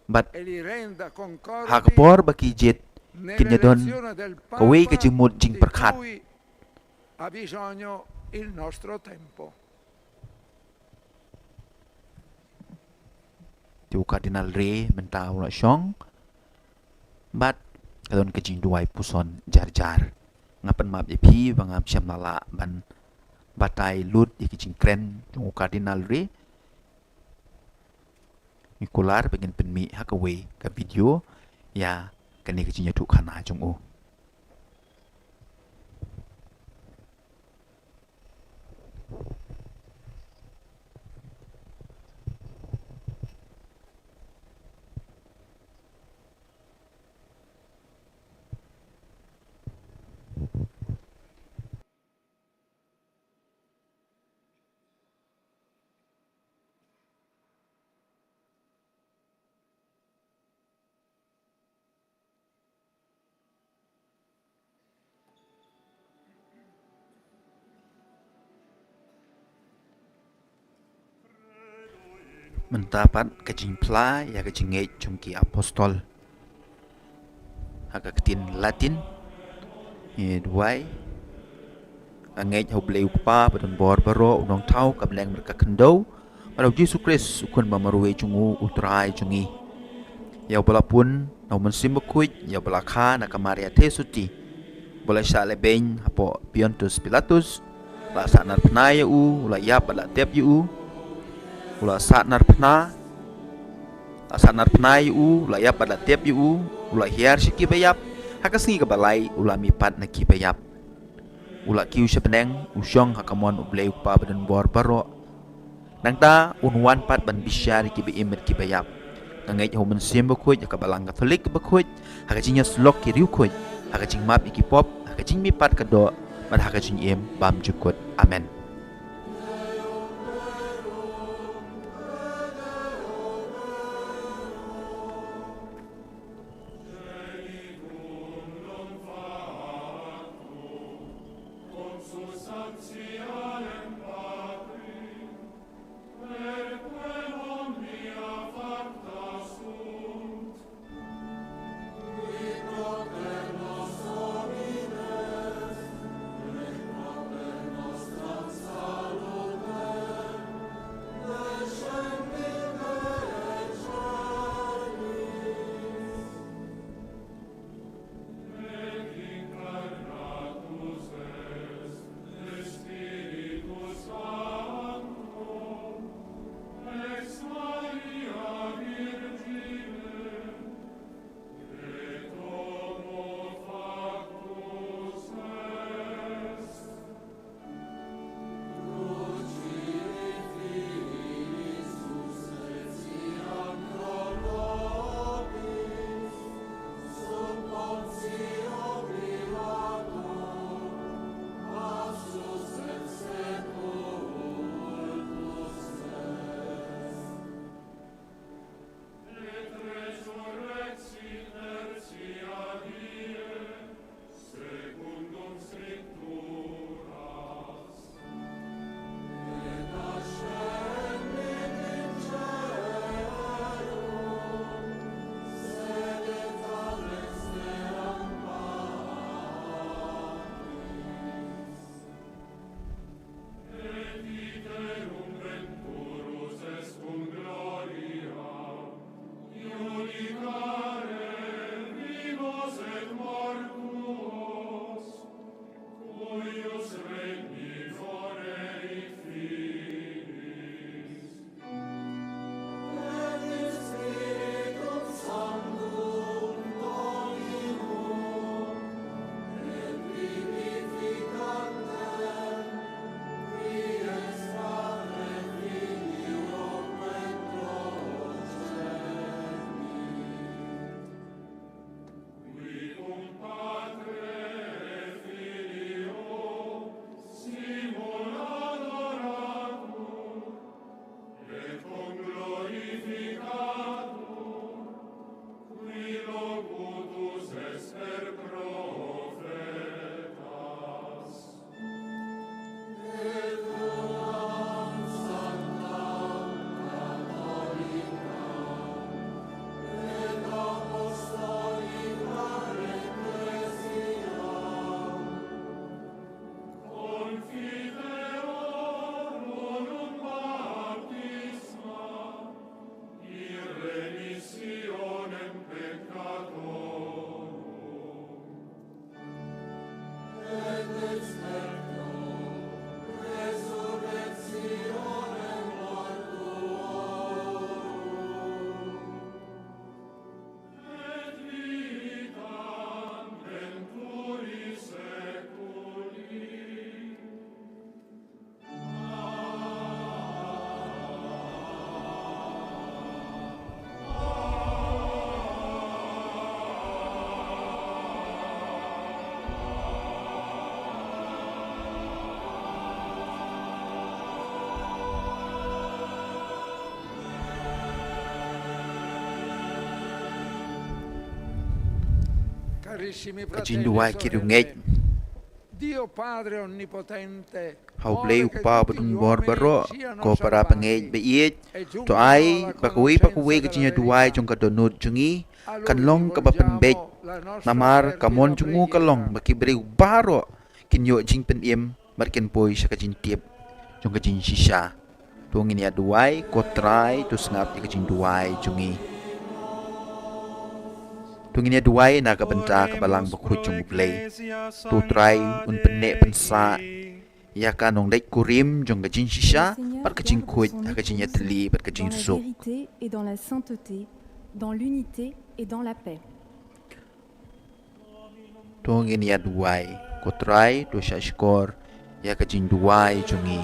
Bad ha ka por ba ki jied kin ïa don kawei ka jingmut jingpyrkhat. Te u Kardinal Re mynta u la shong bad ka don ka jingduwai puson jar jar. Nga pynmap ïa phi ba ngam shym la lah ban batai lut ïa ki jingkren jong u Kardinal Re. Ngi kular ba ngin pynmih ha kawei ka video ïa kane ka jingïathuhkhana jong u. Mynta pat ka jingphla ïa ka jingngeit jong ki apostol. Ha ka ktien Latin, ïa duwai. Nga ngeit ha U Blei U Kpa ba don bor baroh, U Nongthaw ka bneng bad ka khyndew, bad ha U Jisu Khrist U Khun ba marwei jong u, U Trai jong ngi. Ïa uba la pun na U Mynsiem Bakhuid, ïa uba la kha na ka Maria Theisotti, ba la shah lehbeiñ hapoh Pontius Pilatus, la sahnarphna ïa u, u la ïap bad la tep ïa u, u la sahnarphna, la sahnarphna ïa u, u la ïap bad la tep ïa u, u la hiar sha ki ba ïap, ha ka sngi kaba lai u la mihpat na ki ba ïap. U la kiew sha bneng, u shong ha ka mon U Blei U Kpa ba don bor baroh. Nangta un wan pat ban bishar ïa ki ba im bad ki ba ïap. Nga ngeit ha U Mynsiem Bakhuid, ha ka Balang Katholik bakhuid, ha ka jingïasyllok ki riewkhuid, ha ka jingmap ïa ki pop, ha ka jingmihpat ka doh, bad ha ka jingim bymjukut. Amen. Ka jingduwai ki riewngeit. Dio Padre onnipotente, ha U Blei U Kpa uba don bor baroh, ko para bangeit ba ïeit, to ai ba kawei pa kawei ka jingïaduwai jong ka dohnud jong ngi kan long kaba pynbeit. Namar ka mon jong u ka long ba ki briew baroh kin ïoh jingpynim bad kin poi sha ka jingtip jong ka jingshisha. To ngin ïaduwai, ko Trai, to sngap ïa ka jingduwai jong ngi. To ngin ïaduwai na ka bynta ka balang bakhuid jong U Blei. To U Trai un pynneh pynsah ïa ka nongleit kurim jong ka jingshisha bad ka jingkhuid ha ka jingïatylli bad ka jingsuk. Dans la vérité et dans la sainteté, dans l'unité et dans la paix. To ngin ïaduwai, ko Trai, to shah shkor ïa ka jingduwai jong ngi.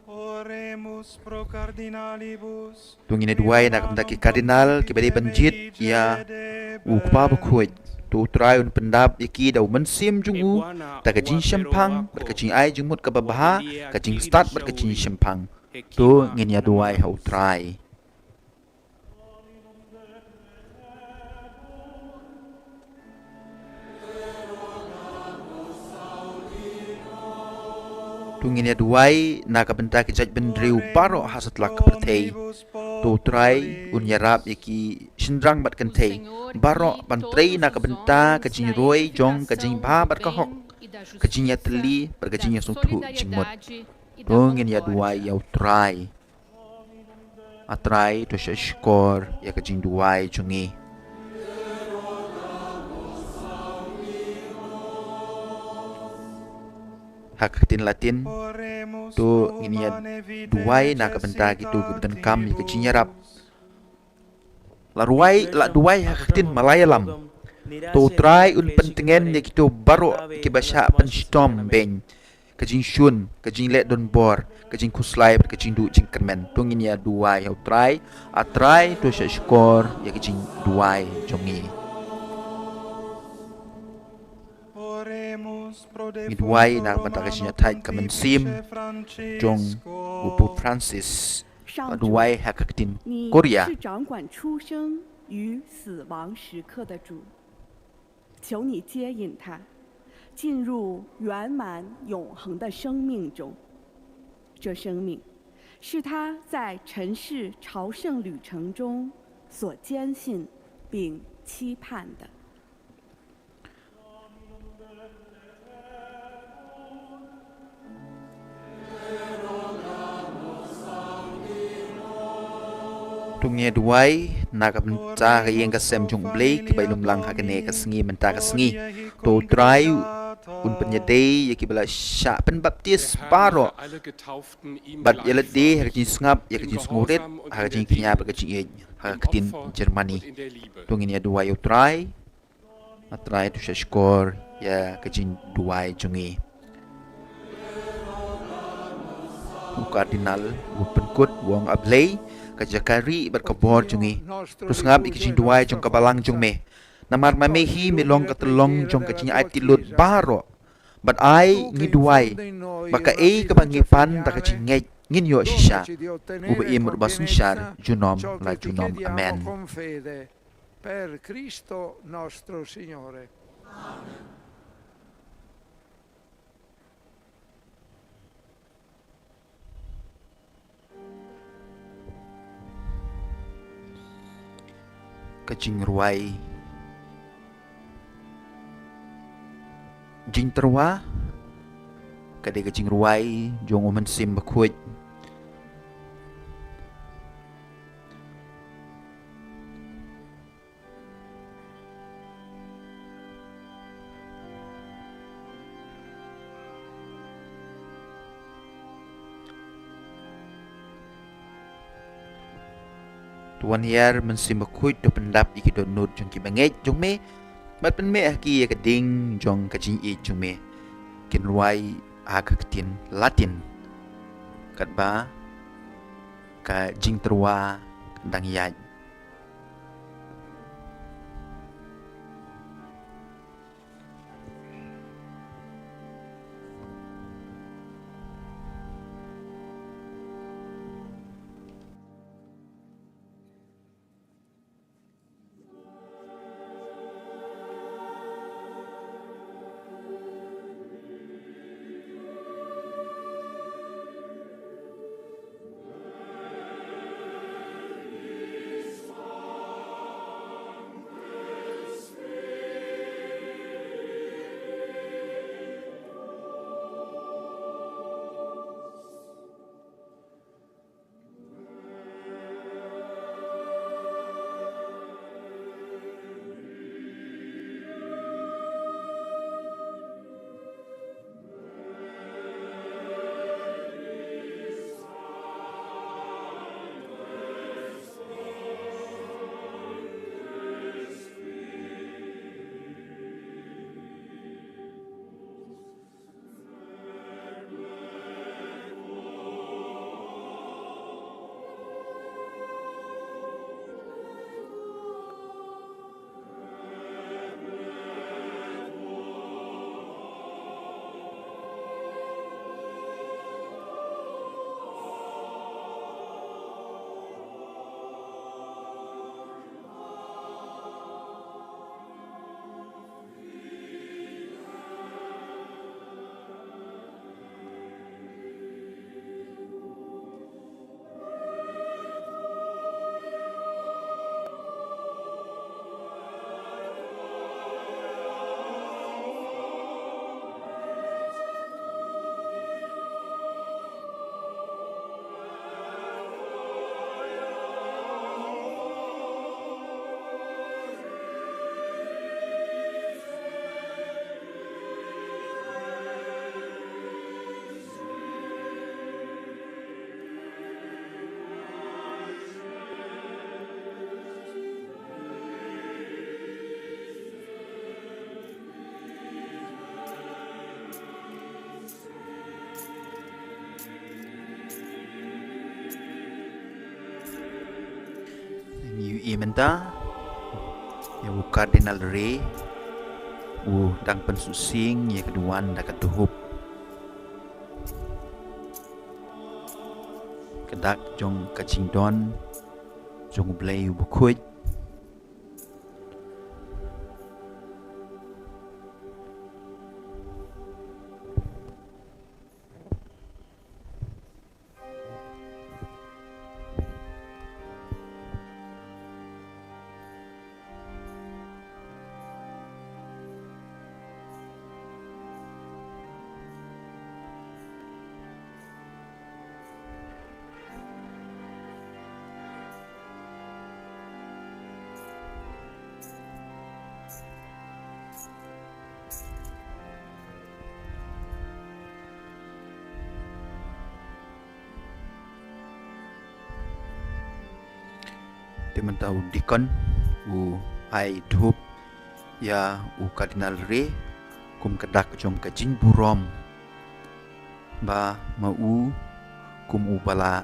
Oremus pro cardinalibus. To ngin ïaduwai na ka bynta ki kardinal kiba dei ban jied ïa U Kpa Bakhuid. To U Trai un pyndap ïa ki da U Mynsiem jong u, da ka jingshemphang bad ka jingai jingmut kaba bha, ka jingstad bad ka jingshemphang. To ngin ïaduwai ha U Trai. To ngin ïaduwai na ka bynta ki jaitbynriew baroh ha satlak ka pyrthei. To U Trai un ïarap ïa ki shynrang bad kynthei baroh ban trei na ka bynta ka jingroi jong ka jingbha bad ka hok, ka jingïatylli bad ka jingïasngewthuh jingmut. To ngin ïaduwai ïa U Trai. A Trai, to shah shkor ïa ka jingduwai jong ngi. Ha ka ktien Latin, to ngin ïaduwai na ka bynta kito kiba donkam ïa ka jingïarap. La ruwai, la duwai ha ka ktien Malayalam. To U Trai un pyntngen ïa kito baroh kiba shah pynshitom beiñ, ka jingshun, ka jingleh donbor, ka jingkhuslai bad ka jingduh jingkyrmen. To ngin ïaduwai ha U Trai. A Trai, to shah shkor ïa ka jingduwai jong ngi. Ngi duwai na ka bynta ka jingïathait ka mynsiem jong u Pope Francis. Ngi duwai ha ka ktien Korea. 你是掌管出生与死亡时刻的主，求你接引他进入圆满永恒的生命中。这生命是他在尘世朝圣旅程中所坚信并期盼的。 To ngin ïaduwai na ka bynta ka ïing ka sem jong U Blei kiba ïalum lang ha kane ka sngi mynta ka sngi. To U Trai un pynïadei ïa kiba la shah pynbaptis baroh bad ïalade ha ka jingsngap, ïa ka jingsngewrit, ha ka jingkñia bad ka jingïeit, ha ka ktien Germany. To ngin ïaduwai ïa U Trai. A Trai, to shah shkor ïa ka jingduwai jong ngi. U Kardinal u pynkut, u ong, A Blei, ka jaka rieh bad ka bor jong ngi, to sngap ïa ka jingduwai jong ka balang jong me. Namar ma me hi me long ka tyllong jong ka jingaiti lut baroh. Bad ai ngi duwai ba kaei kaba ngi pan da ka jingngeit ngin ïoh shisha. Uba im bad uba synshar junom la junom. Amen. Per Cristo nostro Signore. Ka jingrwai jingtyrwa ka dei ka jingrwai jong U Mynsiem Bakhuid. To wan hiar Mynsiem Bakhuid, to pyndap ïa ki dohnud jong ki bangeit jong me, bad pynmih ha ki ïa ka ding jong ka jingïeit jong me. Kin rwai ha ka ktien Latin, katba ka jingtyrwa dang ïaid. Ïa mynta ïa u Cardinal Re u dang pynsuhsieng ïa ka duwan da ka duhup. Ka dak jong ka jingdon jong u Blei u bakhuid. Te mynta u dikon u ai dhup ïa u Cardinal Re kum ka dak jong ka jingburom ba ma u kum u ba la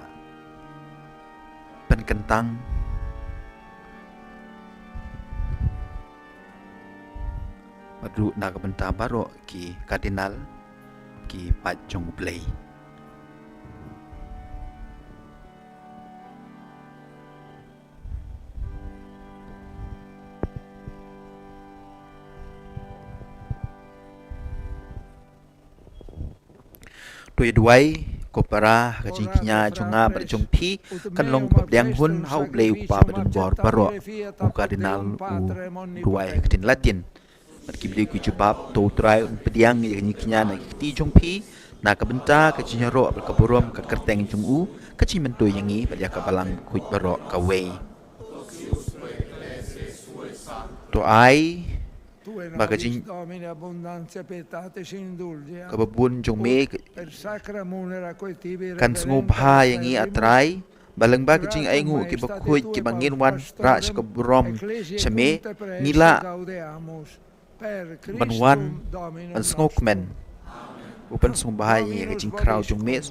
pynkyntang bad ruh na ka bynta baroh ki Cardinal ki paid jong u Blei. To ïa duwai ko para ha ka jingkñia jong nga bad jong phi kan long kaba pdiang hun ha u Blei u Kpa badonbor baroh. U Cardinal u duwai ha ka ktien Latin. Bad ki briew ki jubab, to u Trai un pdiang ïa ka jingkñia na ki kti jong phi na ka bynta ka jingïaroh bad ka burom ka kyrteng jong u, ka jingmyntoi ïa ngi bad ïa ka balang bakhuid baroh kawei. To ai ba ka jing kaba bun jong me kan sngewbha ïa ngi, A Trai, ba lyngba ka jingainguh ki bakhuid kiba ngin wanrah sha ka burom sha me, ngi lah ban wan ban sngewkmen. U pynsngewbha ïa ka jingkhraw jong me,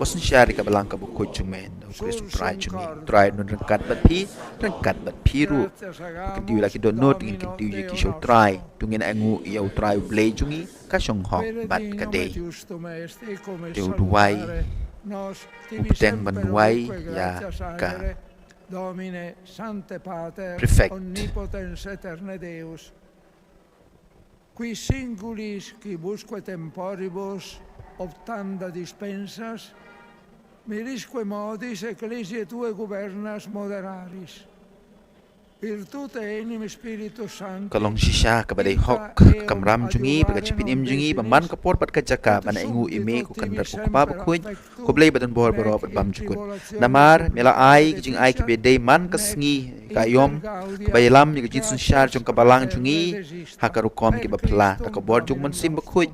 ba synshar ïa ka balang kaba khuid jong me. Da U Khrist U Trai jong ngi. Trai un ryngkat bad phi, ryngkat bad phi ruh. Kyntiew la ki dohnud, ngin kyntiew ïa ki sha U Trai. To ngin ainguh ïa U Trai U Blei jong ngi ka shong hok bad ka dei. Te u duwai u bteng ban duwai ïa ka prefect. Qui singulis quibusque temporibus obtanda dispensas, mirisque modis ecclesiae tuae gubernas moderaris. Virtute enim Spiritus Sancti. Ka long shisha kaba dei hok ka kamram jong ngi bad ka jingpynim jong ngi ba man ka por bad ka jaka ban ainguh ïa me ko Kynrad ko Kpa Bakhuid, ko Blei badonbor baroh bad bymjukut. Namar me la ai ka jingai kaba dei man ka sngi ka aïom kaba ïalam ïa ka jingsynshar jong ka balang jong ngi ha ka rukom kaba phylla da ka bor jong U Mynsiem Bakhuid.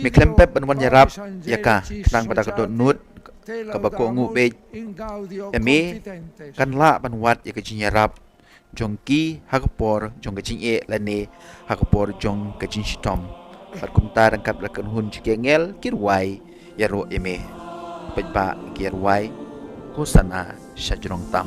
Me khlem pep ban wan ïarap ïa ka khnang ba da ka dohnud kaba kohnguh beit ïa me kan lah ban wad ïa ka jingïarap jong ki ha ka por jong ka jingeh lane ha ka por jong ka jingshitom. Bad kumta ryngkat bad ka kynhun jong ki angel ki rwai ïaroh ïa me. Paidbah ki rwai, Hosana sha jrong tam.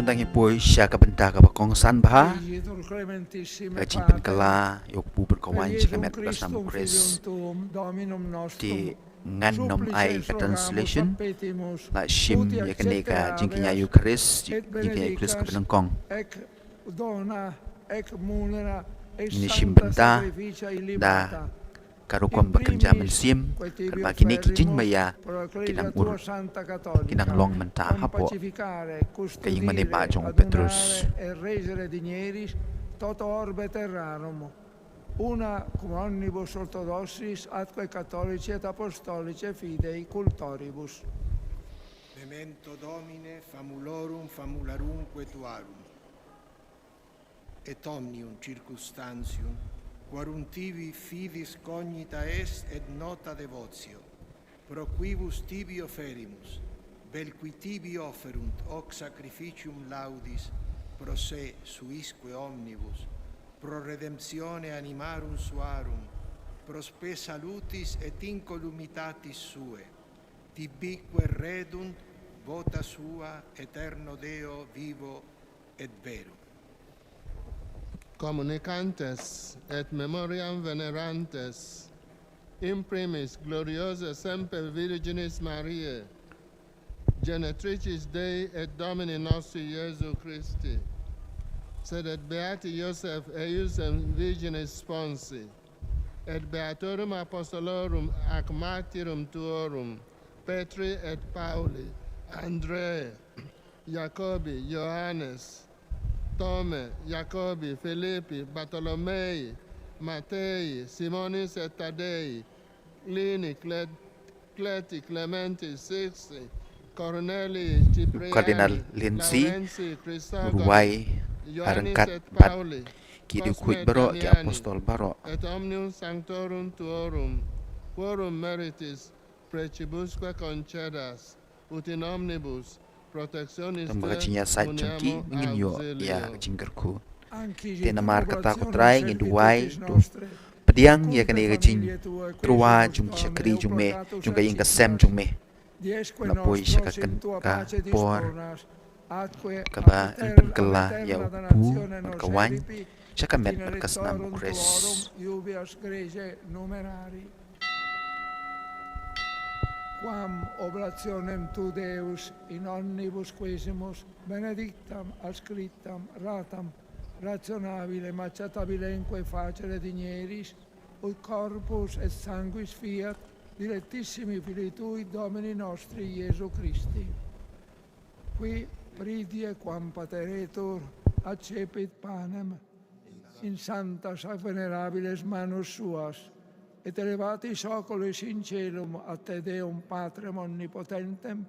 Dang ïa poi sha ka bynta kaba kongsan bha, ka jingpynkylla ïa u kpu bad ka waiñ sha ka met ka snam u Khrist. Te ngan nym ai ka translation, la shim ïa kane ka jingkñia Eucharist, jingkñia Eucharist kaba nyngkong. Ngin shim bynta da ka rukom ba kynja mynsiem, katba kine ki jingmaïa ki nang ur, ki nang long mynta hapoh ka ïingmane ba jong u Petrus. Una cum omnibus orthodoxis atque catholici et apostolici fidei cultoribus. Memento Domine, famulorum famularumque tuarum. Et omnium circumstantium, quarum tibi fidis cognita est et nota devotio, pro quibus tibi oferimus, vel qui tibi offerunt hoc sacrificium laudis, pro se suisque omnibus, pro redemptione animarum suarum, pro spe salutis et incolumitatis sue, tibique redunt vota sua, aeterno Deo vivo et verum. Communicantes et memoriam venerantes, in primis gloriose semper Virginis Mariae, genetricis Dei et Domini nostri Iesu Christi, sed et beati Ioseph eiusdem virginis sponsi, et beatorum apostolorum ac martyrum tuorum, Petri et Pauli, Andreae, Jacobi, Johannes, Tome, Jacobi, Philippi, Bartolomei, Mattei, Simonis et Taddei, Plini, Clet-, Cleti, Clementi, Sixti, Cornelii, Cipriani, Cardinal Lindsay, Laurentii, Cristobal, Uruguay, Ioannis Arengkat, et Pauli, ki dukhuid baroh, ki apostol baroh. Et omnium sanctorum tuorum, quorum meritis precibusque concedas, ut in omnibus protectionis. Tang ba ka jingïasaid jong ki ngin ïoh ïa ka jingkyrkhu. Te namar kata ko Trai ngin duwai, to pdiang ïa kane ka jingtyrwa jong ki shakri jong me, jong ka ïing ka sem jong me. La poi sha ka por kaba yn pynkylla ïa u kpu bad ka waiñ sha ka met bad ka snam u Khrist. Quam oblationem tu Deus in omnibus quesimus benedictam adscriptam ratam rationabilem accettabilemque facere digneris, ut corpus et sanguis fiat dilectissimi Filii tui Domini nostri Iesu Christi. Qui pridie quam pateretur accepit panem in sanctas ac venerabiles manus suas, et elevatis oculis in caelum ad te Deum Patrem omnipotentem,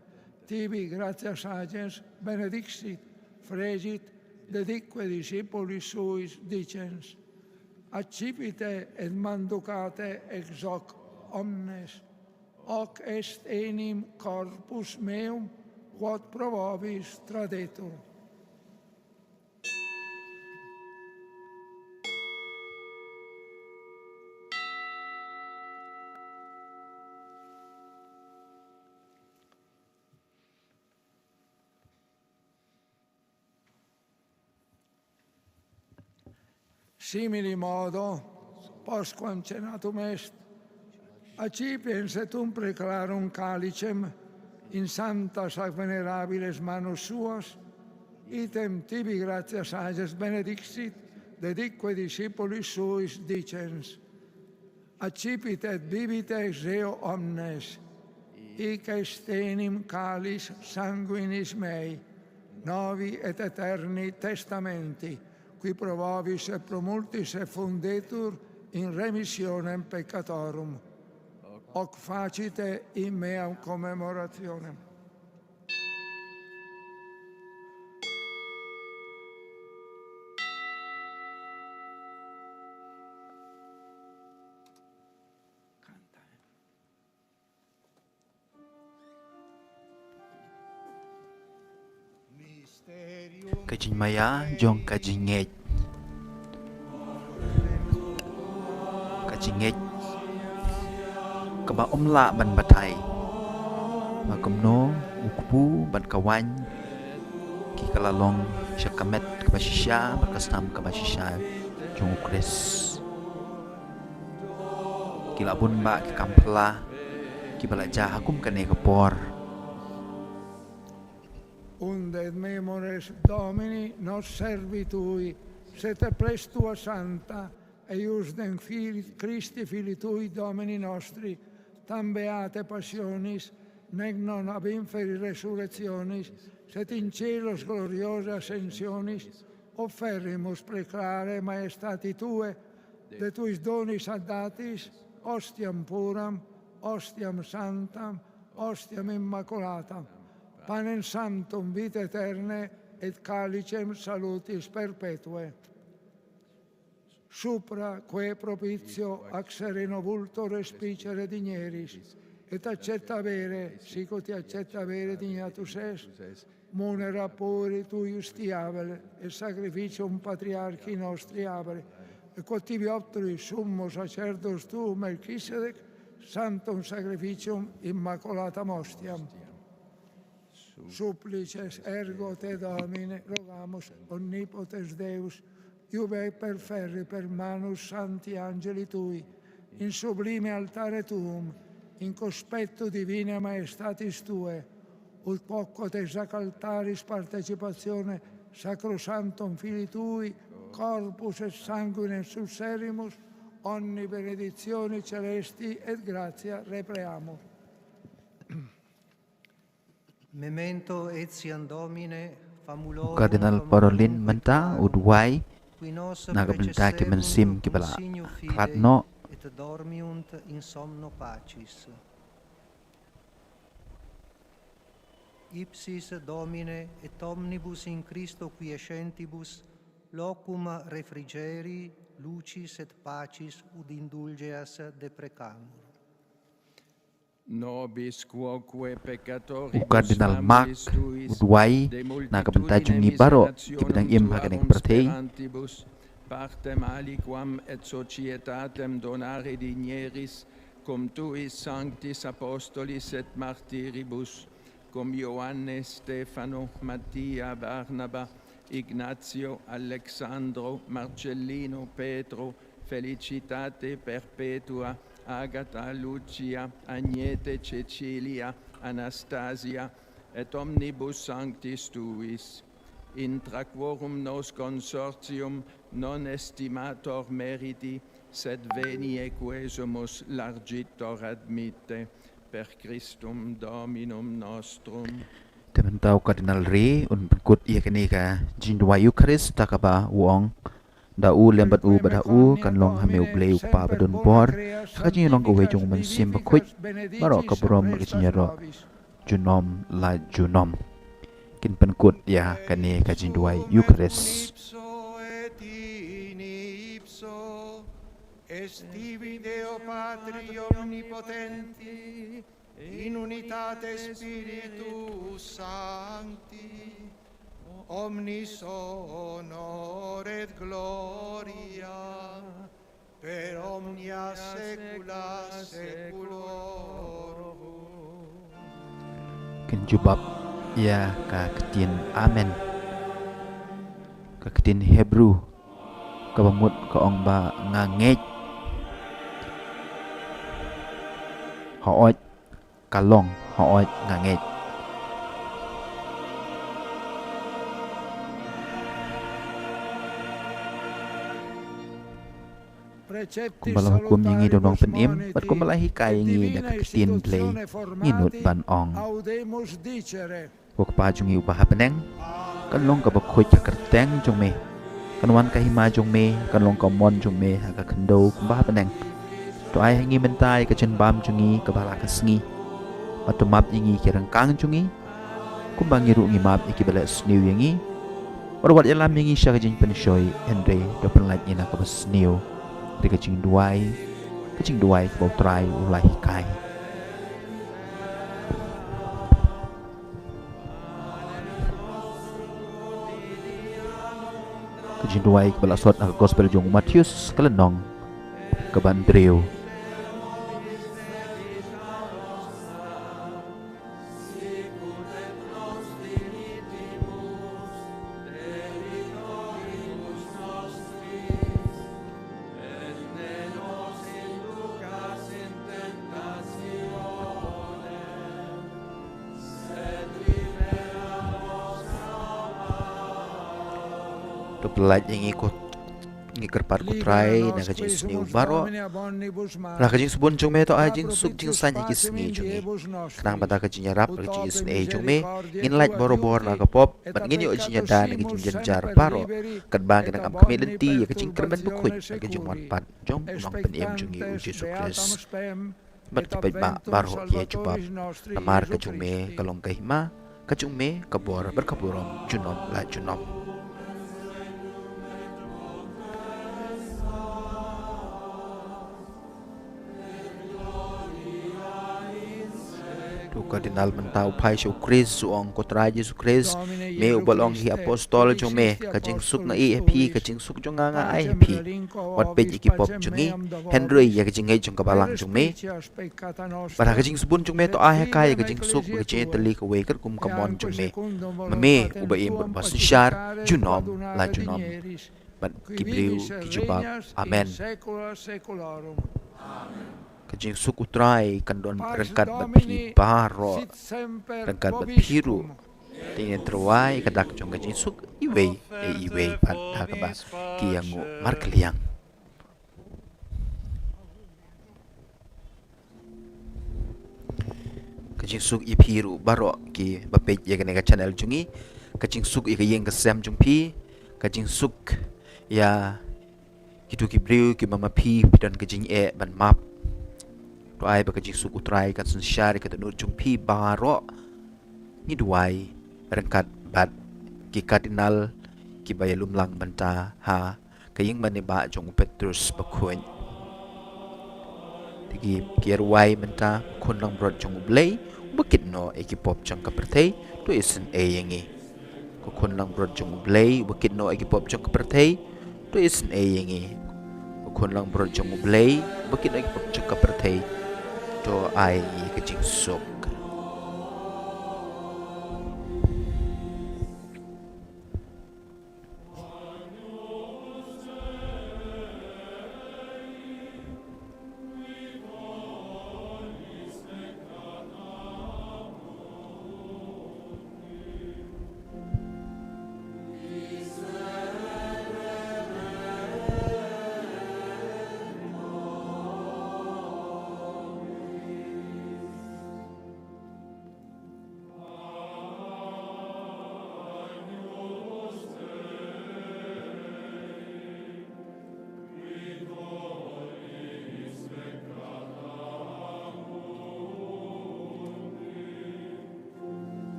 tibi gratias agens, benedixit, fregit, deditque discipulis suis dicens: Accipite et manducate ex hoc omnes, hoc est enim corpus meum quod pro vobis tradetur. Simili modo, postquam cenatum est, accipiens et umpre clarum calicem in sanctas ac venerabiles manus suas, item tibi gratias agens, benedixit, deditque discipulis suis dicens: Accipite et bibite ex eo omnes, hic est enim calis sanguinis mei, novi et aeterni testamenti, qui pro vobis et pro multis effundetur in remissionem peccatorum. Hoc facite in meam commemorationem. Ka jingmaïa jong ka jingngeit. Ka jingngeit kaba ym lah ban batai. Ba kumno u kpu bad ka waiñ Ki ka la long sha ka met kaba shisha bad ka snam kaba shisha jong U Khrist. Ki la bun bah ki kam phylla kiba la jia ha kum kane ka por. Unde et memores Domini nos servitui, sed plex tua sancta, eius dent Christi Filii tui Domini nostri, tam beatae passionis, nec non ab inferi resurrectionis, sed in caelos gloriose ascensionis, offerrimus preclare maestati tue, de tuis donis addatis, ostiam puram, ostiam sanctam, ostiam immaculatam, panem sanctum vitae aeternae et calicem salutis perpetuae. Supra quae propitio ac sereno vulto respicere digneris, et acceptabere, sic ut acceptabere dignatus est, munera pueri tuius Diaboli, et sacrificium patriarchi nostri Abeli, et quod tibi obtui summo sacerdos tuum Melchisedec, sanctum sacrificium immaculatam ostiam. Supplices ergo te Domine, rogamus, omnipotens Deus, iube perferri per manus sancti angeli tui, in sublime altare tuum, in conspectu divinae maestatis tuae, ut quoque te sanctalis participatione sacrosanctum Filii tui, corpus et sanguinem succerimus, omni benedictione caelesti et gratia repleamur. Memento etiam Domine, famulorum. Kardinal Parolin mynta u duwai na ka bynta ki mynsiem kiba la khlad noh. Et dormiunt in somno pacis. Ipsis Domine et omnibus in Christo quiescentibus locum refrigerii, lucis et pacis ut indulgeas deprecamur. U Kardinal Mark u duwai na ka bynta jong ngi baroh kiba dang im ha kane ka pyrthei. Partem aliquam et societatem donare digneris, cum tuis sanctis apostolis et martyribus, cum Ioanne, Stefano, Mattia, Barnaba, Ignazio, Alexandro, Marcellino, Petro, Felicitate, Perpetua, Agata, Lucia, Agnete, Cecilia, Anastasia, et omnibus sanctis tuis, intra quorum nos consortium non estimator meriti, sed veniae quesumus largitor admitte, per Christum Dominum nostrum. Te mynta u Kardinal Re un pynkut ïa kane ka jingduwai Eukharist, da kaba u ong: Da u lem bad u, bad ha u kan long ha me U Blei u Kpa badonbor. Ha ka jingïalong kawei jong U Mynsiem Bakhuid, baroh ka burom bad ka jingïaroh junom la junom. Kin pynkut ïa kane ka jingduwai Eukharist. Est tibi Deo Patri omnipotenti, in unitate Spiritus Sancti, omnis honor et gloria, per omnia saecula saeculorum. Kin jubab ïa ka ktien Amen. Ka ktien Hebru kaba mut ka ong ba nga ngeit. Hooid ka long, hooid nga ngeit. Kumba la hukum ïa ngi da u nongpynim bad kumba la hikai ïa ngi da ka ktien Blei, ngi nud ban ong: Ko Kpa jong ngi uba ha bneng, kan long kaba khuid ka kyrteng jong me. Kan wan ka hima jong me, kan long ka mon jong me ha ka khyndew kumba ha bneng. To ai ha ngi mynta ïa ka jingbam jong ngi kaba la ka sngi. Bad to map ïa ngi ki ryngkang jong ngi, kumba ngi ruh ngi map ïa kiba leh sniew ïa ngi. Bad wat ïalam ïa ngi sha ka jingpynshoi, hynrei to pynlait ïa ngi na kaba sniew. Dei ka jingduwai, ka jingduwai kaba U Trai u la hikai. Ka jingduwai kaba la sot na ka Gospel jong u Mathaios, ka lynnong kaba hynriew. Pyllait ïa ngi ko, ngi kyrpad ko Trai, na ka jingsniew baroh. Na ka jingsbun jong me to ai jingsuk jingsaiñ ha ki sngi jong ngi, khnang ba da ka jingïarap, ka jingisynei jong me, ngin lait barobor na ka pop, bad ngin ïoh jingïada na ka jingjynjar baroh, katba ngi dang ap khmih lynti ïa ka jingkyrmen bakhuid, na ka jingwan pat jong u Nongpynim jong ngi u Jisu Khrist. Bad ki paidbah baroh ki ïa jubab, namar ka jong me ka long ka hima, ka jong me ka bor bad ka burom junom la junom. To Cardinal mynta u phai sha u Khrist, u ong, ko Trai Jisu Khrist, me uba long ïa ki apostol jong me, ka jingsuk nga ai ha phi, ka jingsuk jong nga nga ai ha phi. Wat peit ïa ki pop jong ngi, hynrei ïa ka jingngeit jong ka balang jong me. Bad ha ka jingsbun jong me to ai ha ka ïa ka jingsuk bad ka jingïatylli kawei katkum ka mon jong me. Ma me uba im bad uba synshar junom la junom. Bad ki briew ki jubab, Amen. Ka jingsuk u Trai kan don ryngkat bad phi baroh, ryngkat bad phi ruh. Te ngin tyrwa ïa ka dak jong ka jingsuk iwei ïa iwei pat da kaba ki ïanguh markylliang. Ka jingsuk ïa phi ruh baroh kiba peit ïa kane ka channel jong ngi. Ka jingsuk ïa ka ïing ka sem jong phi. Ka jingsuk ïa kito ki briew kiba ma phi phi don ka jingeh ban map. To ai ba ka jingsuk u Trai kan synshar ïa ka dohnud jong phi baroh. Ngi duwai ryngkat bad ki Cardinal kiba ïalum lang bynta ha ka ïing mane ba jong u Petrus Bakhuid. Te ki, ki ïaruwai mynta, Khun langbrot jong U Blei uba kit noh ïa ki pop jong ka pyrthei, to isynei ïa ngi. Ko Khun langbrot jong U Blei uba kit noh ïa ki pop jong ka pyrthei, to isynei ïa ngi. Ko Khun langbrot jong U Blei uba kit noh ïa ki pop jong ka pyrthei, to ai ïa ngi ka jingsuk.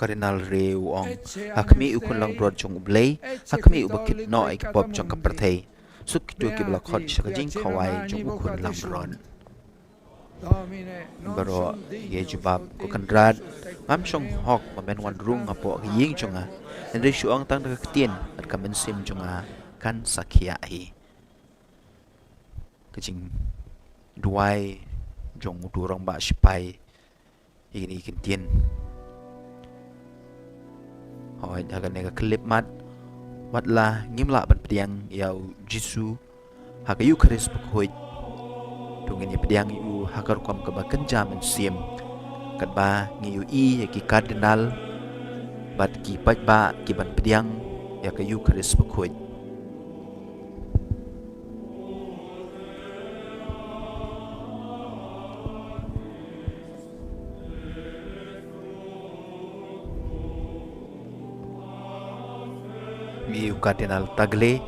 Cardinal re u ong, ha khmih u Khun langbrot jong U Blei, ha khmih uba kit noh ïa ki pop jong ka pyrthei. Suk kito kiba la khot sha ka jingkhawai jong u Khun langbrot. Baroh ki ïa jubab, ko Kynrad, ngam shong hok ba men wan rung hapoh ka ïing jong nga. Hynrei shu ong tang da ka ktien bad ka mynsiem jong nga kan sakhiah hi. Ka jingduwai jong uto u rangbah shipai ïa kine ki ktien. Hooid, ha kane ka khyllipmat, wat la ngim lah ban pdiang ïa u Jisu ha ka Eukharist bakhuid, to ngin ïa pdiang ïa u ha ka rukom kaba kynja mynsiem, katba ngi ïohi ïa ki Cardinal bad ki paidbah ki ban pdiang ïa ka Eukharist bakhuid. Ïa u Cardinal Tagle.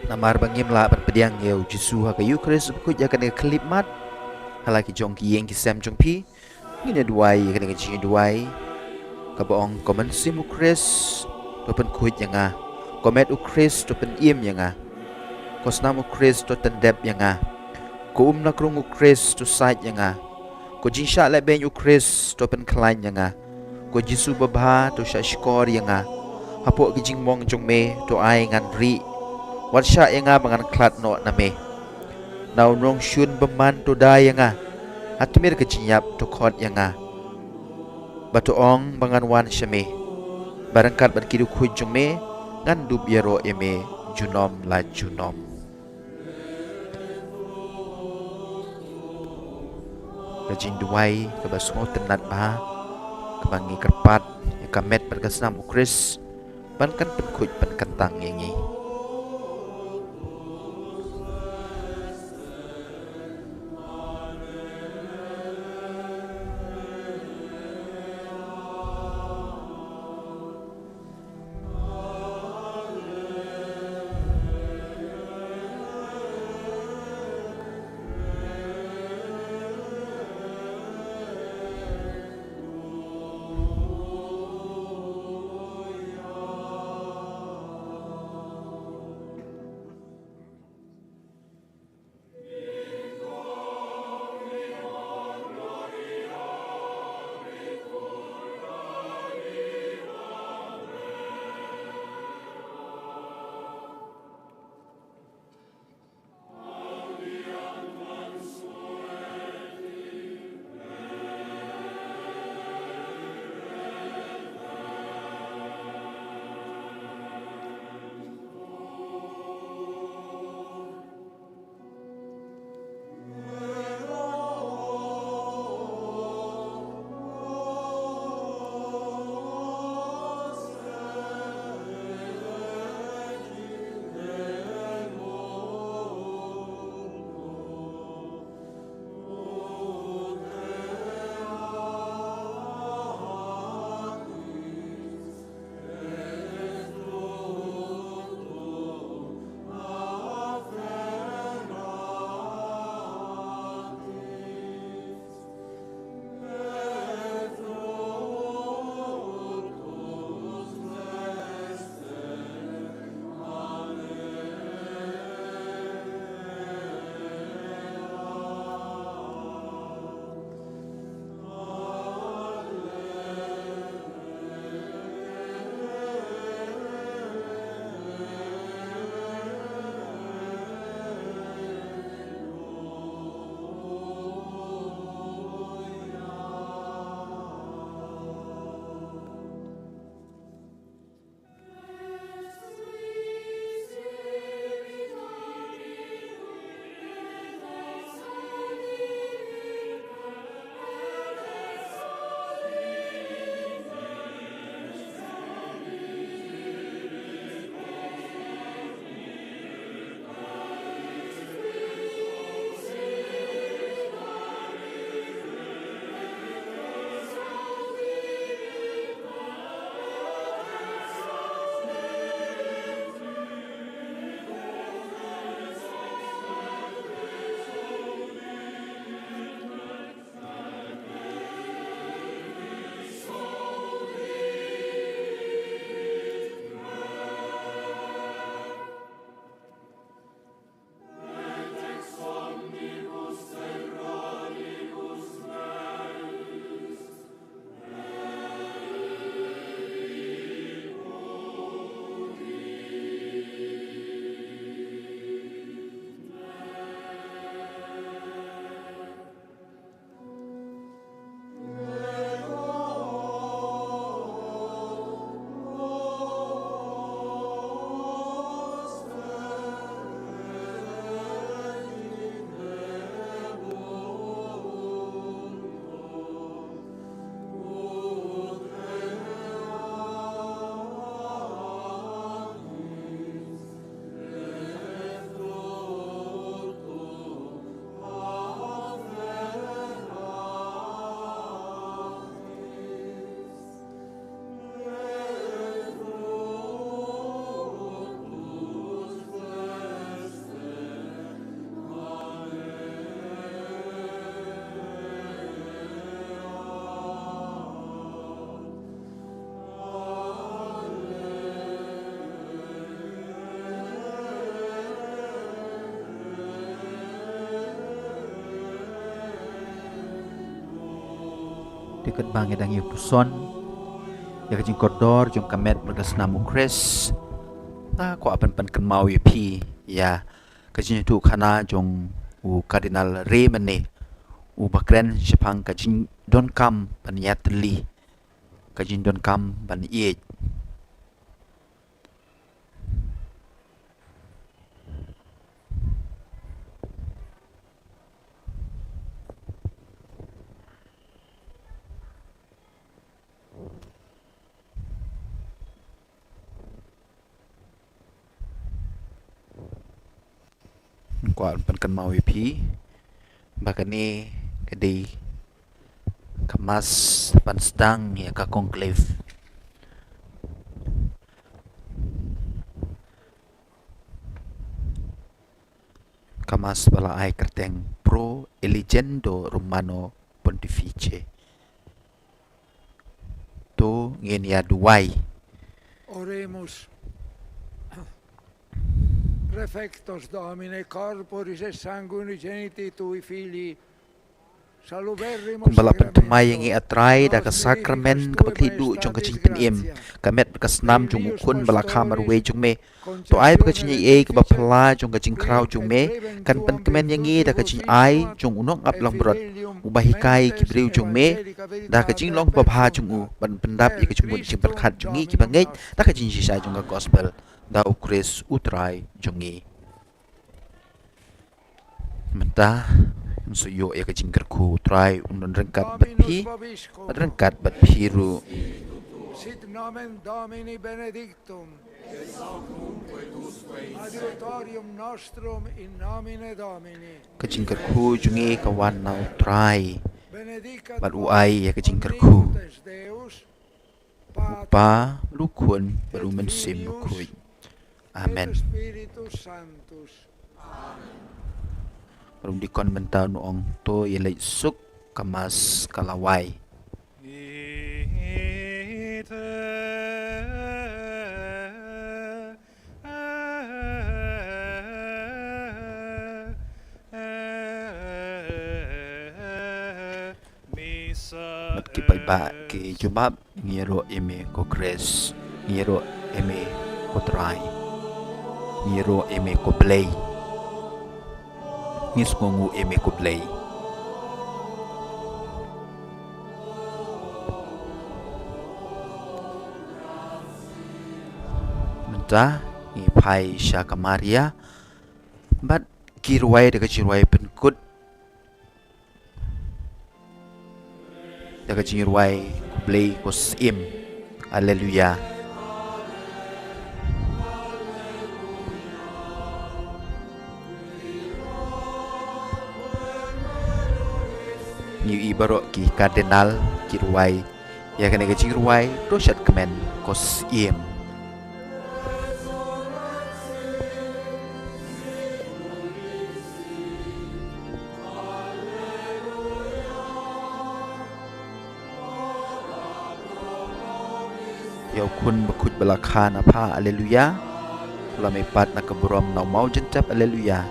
Namar ba ngim lah ban pdiang ïa u Jisu ha ka Ïukharist bakhuid ïa kane ka khyllipmat ha la ki jong ki ïing ki sem jong phi, ngin ïa duwai ïa kane ka jingduwai kaba ong: Ko mynsiem u Khrist, to pynkhuid ïa nga. Ko met u Khrist, to pynim ïa nga. Ko snam u Khrist, to tyndep ïa nga. Ko um na krung u Khrist, to sait ïa nga. Ko jingshah lehbeiñ u Khrist, to pynkhlaiñ ïa nga. Ko Jisu babha, to shah shkor ïa nga. Hapoh ki jingmong jong me, to ai ngan rieh. Wat shah ïa nga ba ngan khlad noh na me. Na u nongshun bymman to da ïa nga. Ha tmier ka jingïap to khot ïa nga, ba to ong ba ngan wan sha me, ba ryngkat bad ki riewkhuid jong me ngan dup ïaroh ïa me junom la junom. Ka jingduwai kaba sngewtynnat bha, kaba ngi kyrpad ïa ka met bad ka snam u Khrist ban kan pynkhuid pynkyntang ïa ngi. Te katba ngi dang ïa puson ïa ka jingkordor jong ka met bad ka snam u Khrist, nga kwah ban pynkynmaw ïa phi ïa ka jingïathuh khana jong u Cardinal Re Mene, uba kren shaphang ka jingdonkam ban ïatylli, ka jingdonkam ban ïeit. Nga kwah pynkynmaw ïa phi ba kane ka dei ka mass ban sdang ïa ka conclave. Ka mass ba la ai kyrteng Pro Eligendo Romano Pontifice. To ngin ïa duwai. Oremus. Refectos, Domine, corporis et sanguine unigeniti tui Filii, saluberrimus. Kumba la pynthymmai ïa ngi, A Trai, da ka sakramen kaba khlieh duh jong ka jingpynim, ka met ka snam jong u Khun ba la kha marwei jong me, to ai ba ka jingaiei kaba phylla jong ka jingkhraw jong me kan pynkmen ïa ngi da ka jingai jong u Nongap Langbrot, uba hikai ki briew jong me da ka jinglong babha jong u, ban pyndap ïa ka jingmut jingpyrkhat jong ngi kiba ngeit da ka jingshisha jong ka gospel, da u Khrist U Trai jong ngi. Mynta ngin sa ïoh ïa ka jingkyrkhu. U Trai un don ryngkat bad phi, bad ryngkat bad phi ruh. Sit nomen Domini benedictum. Adiutorium nostrum in nomine Domini. Ka jingkyrkhu jong ngi ka wan na U Trai, bad u ai ïa ka jingkyrkhu. Omnipotens Deus, U Pa, bad U Khun, bad U Mynsiem Bakhuid. Amen. Spiritus Sanctus. Ruh u dikon mynta un ong, to ïa leit suk, ka mass ka la wai. Bad ki paidbah ki jubab, ngi ïaroh ïa me ko Khrist, ngi ïaroh ïa me ko Trai, ngi ïaroh ïa me ko Blei. Ngi sngewnguh ïa me ko Blei. Mynta ngi phai sha ka Maria bad ki rwai da ka jingrwai pynkut, da ka jingrwai Ko Blei ko Syiem. Haleluya. Ngi ïohi baroh ki Cardinal ki rwai ïa kane ka jingrwai, To shad kmen ko Syiem. Ïa u Khun Bakhuid ba la kha na pha, Alleluia. La mihpat na ka burom na u mawjynthep, Alleluia.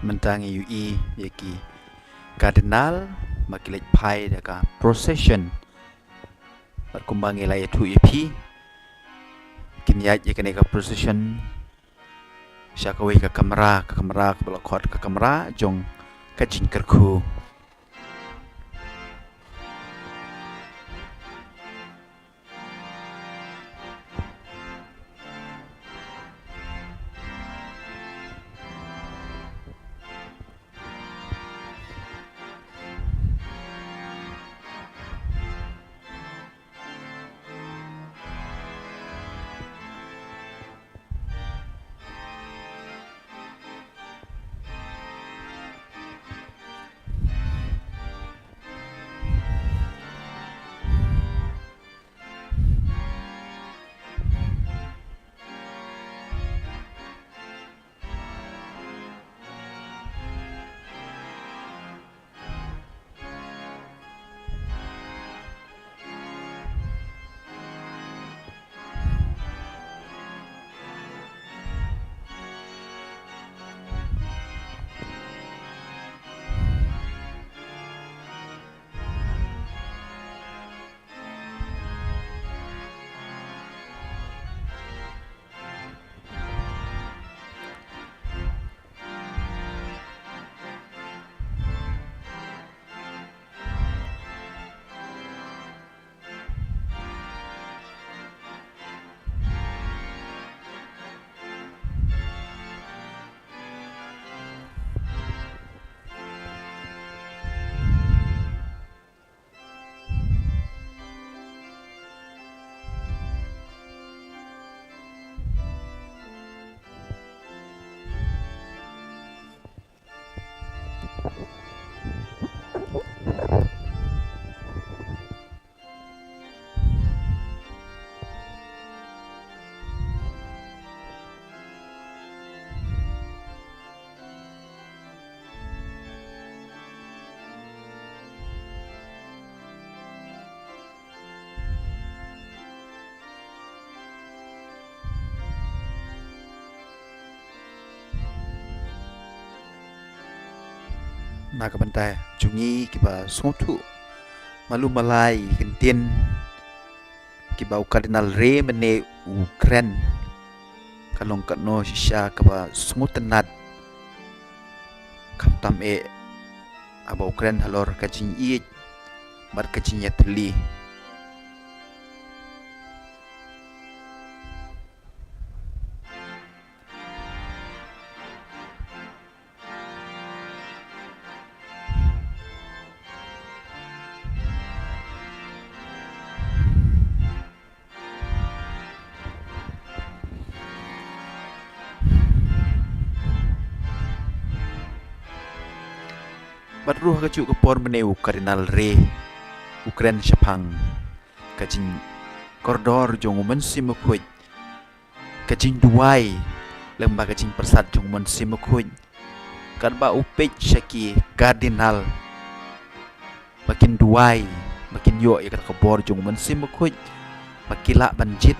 Mynta ngi ïohi ïa ki Cardinal ba ki leit phai da ka procession. Bad kumba ngi la ïathuh ïa phi, kin ïaid ïa kane ka procession sha kawei ka kamra, ka kamra kaba la khot ka kamra jong ka jingkyrkhu. Na ka bynta jong ngi kiba sngewthuh malu malai ki ktien kiba u Cardinal Ray mynne u kren, ka long katno shisha kaba sngewtynnat, khamtam eh haba u kren halor ka jingïeit bad ka jingïatylli. Bad ruh ha kajuh ka por mynne u Cardinal Ray u kren shaphang ka jingkordor jong u Mynsiem Bakhuid, ka jingduwai lem bad ka jingpyrsad jong u Mynsiem Bakhuid. Katba u peit sha ki Cardinal ba kin duwai, ba kin ïoh ïa kata ka bor jong u Mynsiem Bakhuid, ba ki lah ban jied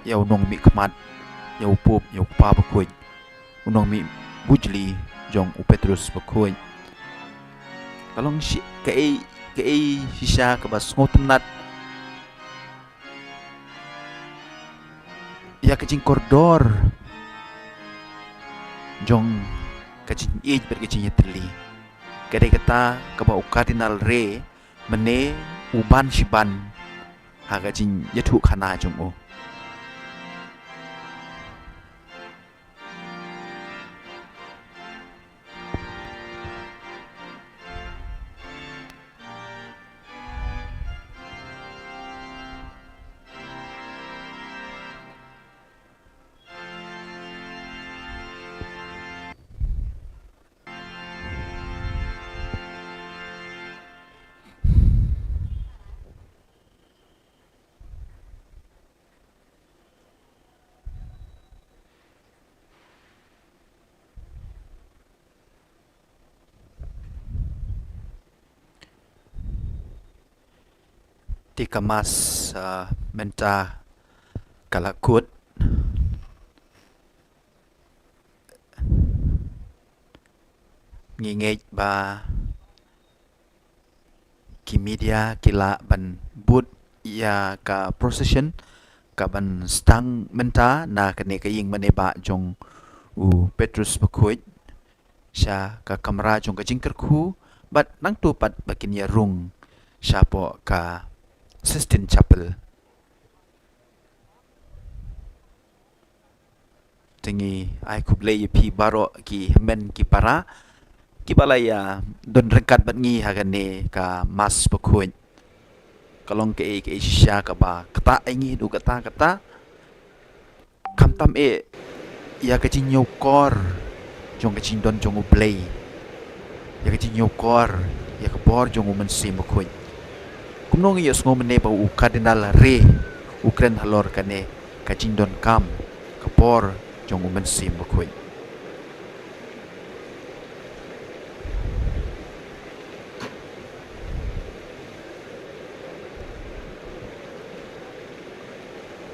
ïa u nongmihkhmat, ïa u Pope, ïa u Kpa Bakhuid, u nongmihbujli jong u Petrus Bakhuid. Ka long shi, kaei, kaei shisha kaba sngewtynnat ïa ka jingkordor jong ka jingïeit bad ka jingïatylli. Ka dei kata kaba u Cardinal Ray mynne u ban shi ban ha ka jingïathuhkhana jong u. Te ka Mass, ah, mynta ka la kut. Ngi ngeit ba ki media ki lah ban bud ïa ka procession kaban sdang mynta na kane ka ïing mane ba jong u Petrus Bakhuid sha ka kamra jong ka jingkyrkhu, bad nangta pat ba kin ïa rung shapoh ka Sistine Chapel. Te ngi ai khublei ïa phi baroh ki hynmen ki para kiba la ïa don ryngkat bad ngi ha kane ka Mass Bakhuid. Ka long kaei kaei shisha kaba ktah ïa ngi haduh katta katta. Khamtam eh ïa ka jingñiewkor jong ka jingdon jong U Blei, ïa ka jingñiewkor ïa ka bor jong U Mynsiem Bakhuid. Kumno ngi ïohsngew mynne ba u Cardinal Ray u kren halor kane ka jingdonkam ka bor jong U Mynsiem Bakhuid.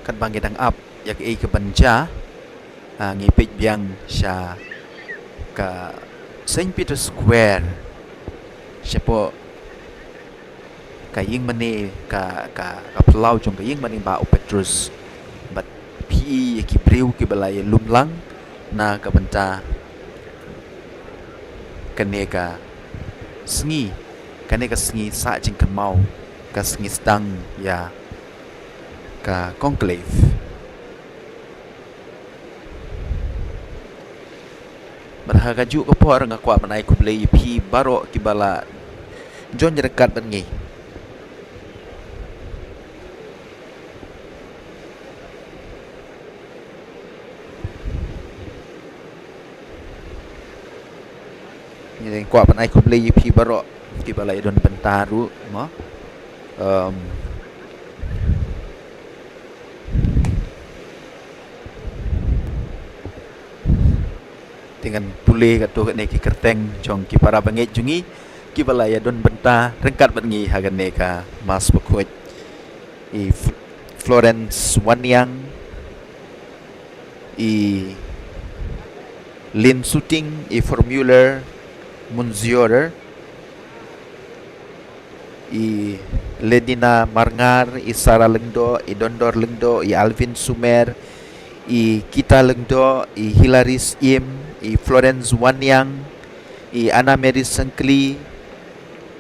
Katba ngi dang ap ïa kaei kaban jia, ah, ngi peit biang sha ka Saint Peter's Square, shapoh ka ïing mane, ka, ka, ka phyllaw jong ka ïing mane ba u Petrus. Bad phi i ïa ki briew kiba la ïalum lang na ka bynta kane ka sngi, kane ka sngi sah jingkynmaw, ka sngi sdang ïa ka conclave. Bad ha kajuh ka por nga kwah ban ai khublei ïa phi baroh kiba la join ryngkat bad ngi. Ngi kwah ban ai khublei ïa phi baroh kiba la ïa don bynta ruh mo. Em, te ngan pule katto katne ki kyrteng jong ki para bangeit jong ngi kiba la ïa don bynta ryngkat bad ngi ha kane ka Mass Bakhuid. I F-, Florence Waniang, i Lin Suting, i Formula, Munzior, i Ledina Marngar, i Sara Lyngdoh, i Dondor Lyngdoh, i Alvin Sumer, i Kita Lyngdoh, i Hilaris Im, i Florence Waniang, i Anna Mary Sengkli,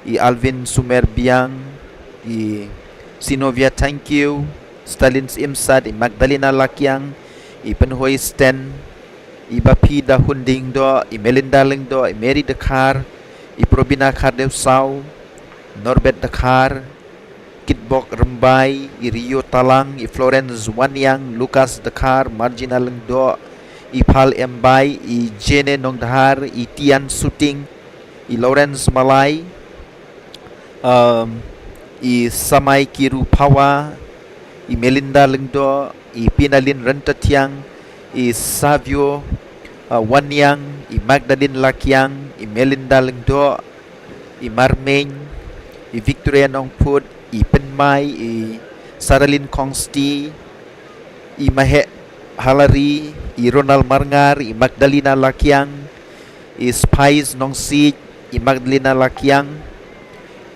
i Alvin Sumer Biang, i Sinovia Thankiu, Stalin Imsat, i Magdalena Lakiang, i Penhoi Sten, i Bapi Dahun Dingdoh, i Melinda Lyngdoh, i Mary Dkhar, i Probina Khardewsaw, Norbert Dkhar, Kitbok Rymbai, i Rio Talang, i Florence Waniang, Lucas Dkhar, Margina Lyngdoh, i Phal Embai, i Jene Nongdhar, i Tian Suting, i Lawrence Malai, um, i Samai Kiru Phawa, i Melinda Lyngdoh, i Pinalin Rentatiang, i Savio, uh, Waniang, i Magdalene Lakiang, i Melinda Lyngdoh, i Marmeng, i Victoria Nongput, i Penmai, i Saralin Kongsti, i Mahek Halari, i Ronald Marngar, i Magdalena Lakiang, i Spice Nongsiej, i Magdalena Lakiang,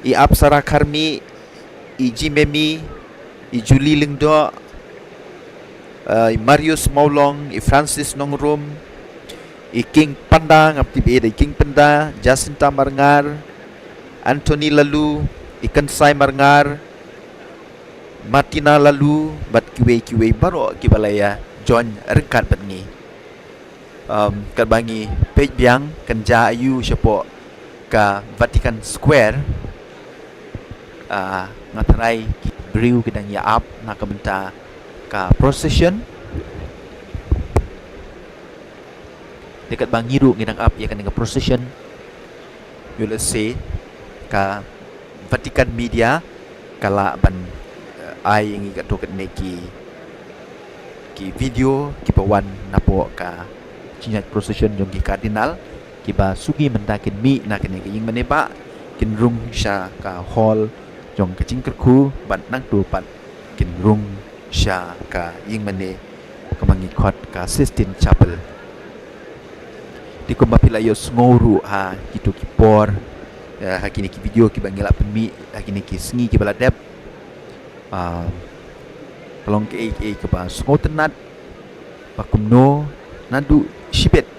i Apsara Kharmi, i Jimemi, i Julie Lyngdoh, uh, i Marius Maulong, i Francis Nongrum, i King Panda, ngam tip eh da i King Panda, Jacinta Marngar, Anthony Lalu, i Kensai Marngar, Martina Lalu, bad kiwei kiwei baroh kiba la ïa join ryngkat bad ngi. Um, katba ngi peit biang kan jia aiu shapoh ka Vatican Square. Ah, nga tharai ki briew ki dang ïa ap na ka bynta ka procession. Te katba ngi ruh ngi dang ap ïa kane ka procession, ïoh lehse ka Vatican Media ka lah ban, eh, ai ïa ngi katto katne ki, ki video kiba wan napoh ka jingïaid procession jong ki Cardinal kiba suki mynta kin mih na kane ka ïing mane ba kin rung sha ka hall jong ka jingkyrkhu bad nangta pat kin rung sha ka ïing mane kaba ngi khot ka Sistine Chapel. Te kumba phi la ïohsngew ruh ha kito ki por, eh, ha kine ki video kiba ngi la pynmih ha kine ki sngi kiba la dep. Ah, ka long kaei kaei kaba sngewtynnat ba kumno naduh shibit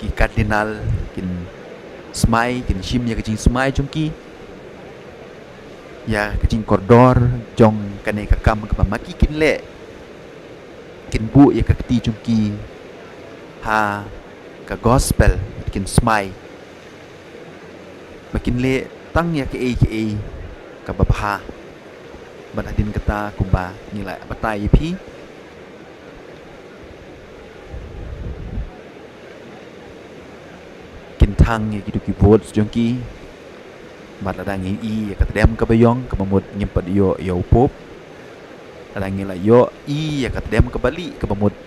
ki Cardinal kin smai, kin shim ïa ka jingsmai jong ki, ïa ka jingkordor jong kane ka kam kaba ma ki kin leh, kin buh ïa ka kti jong ki ha ka gospel, kin smai. Ba kin leh tang ïa kaei kaei kaba bha. Bad hadien kata kumba ngi la batai ïa phi, kin thang ïa kito ki votes jong ki. Bad lada ngi ïohi ïa ka tdem kaba ïong, kaba mut ngim pat ïoh ïa u Pope. Lada ngi la ïohi ïa ka tdem kaba lieh, kaba mut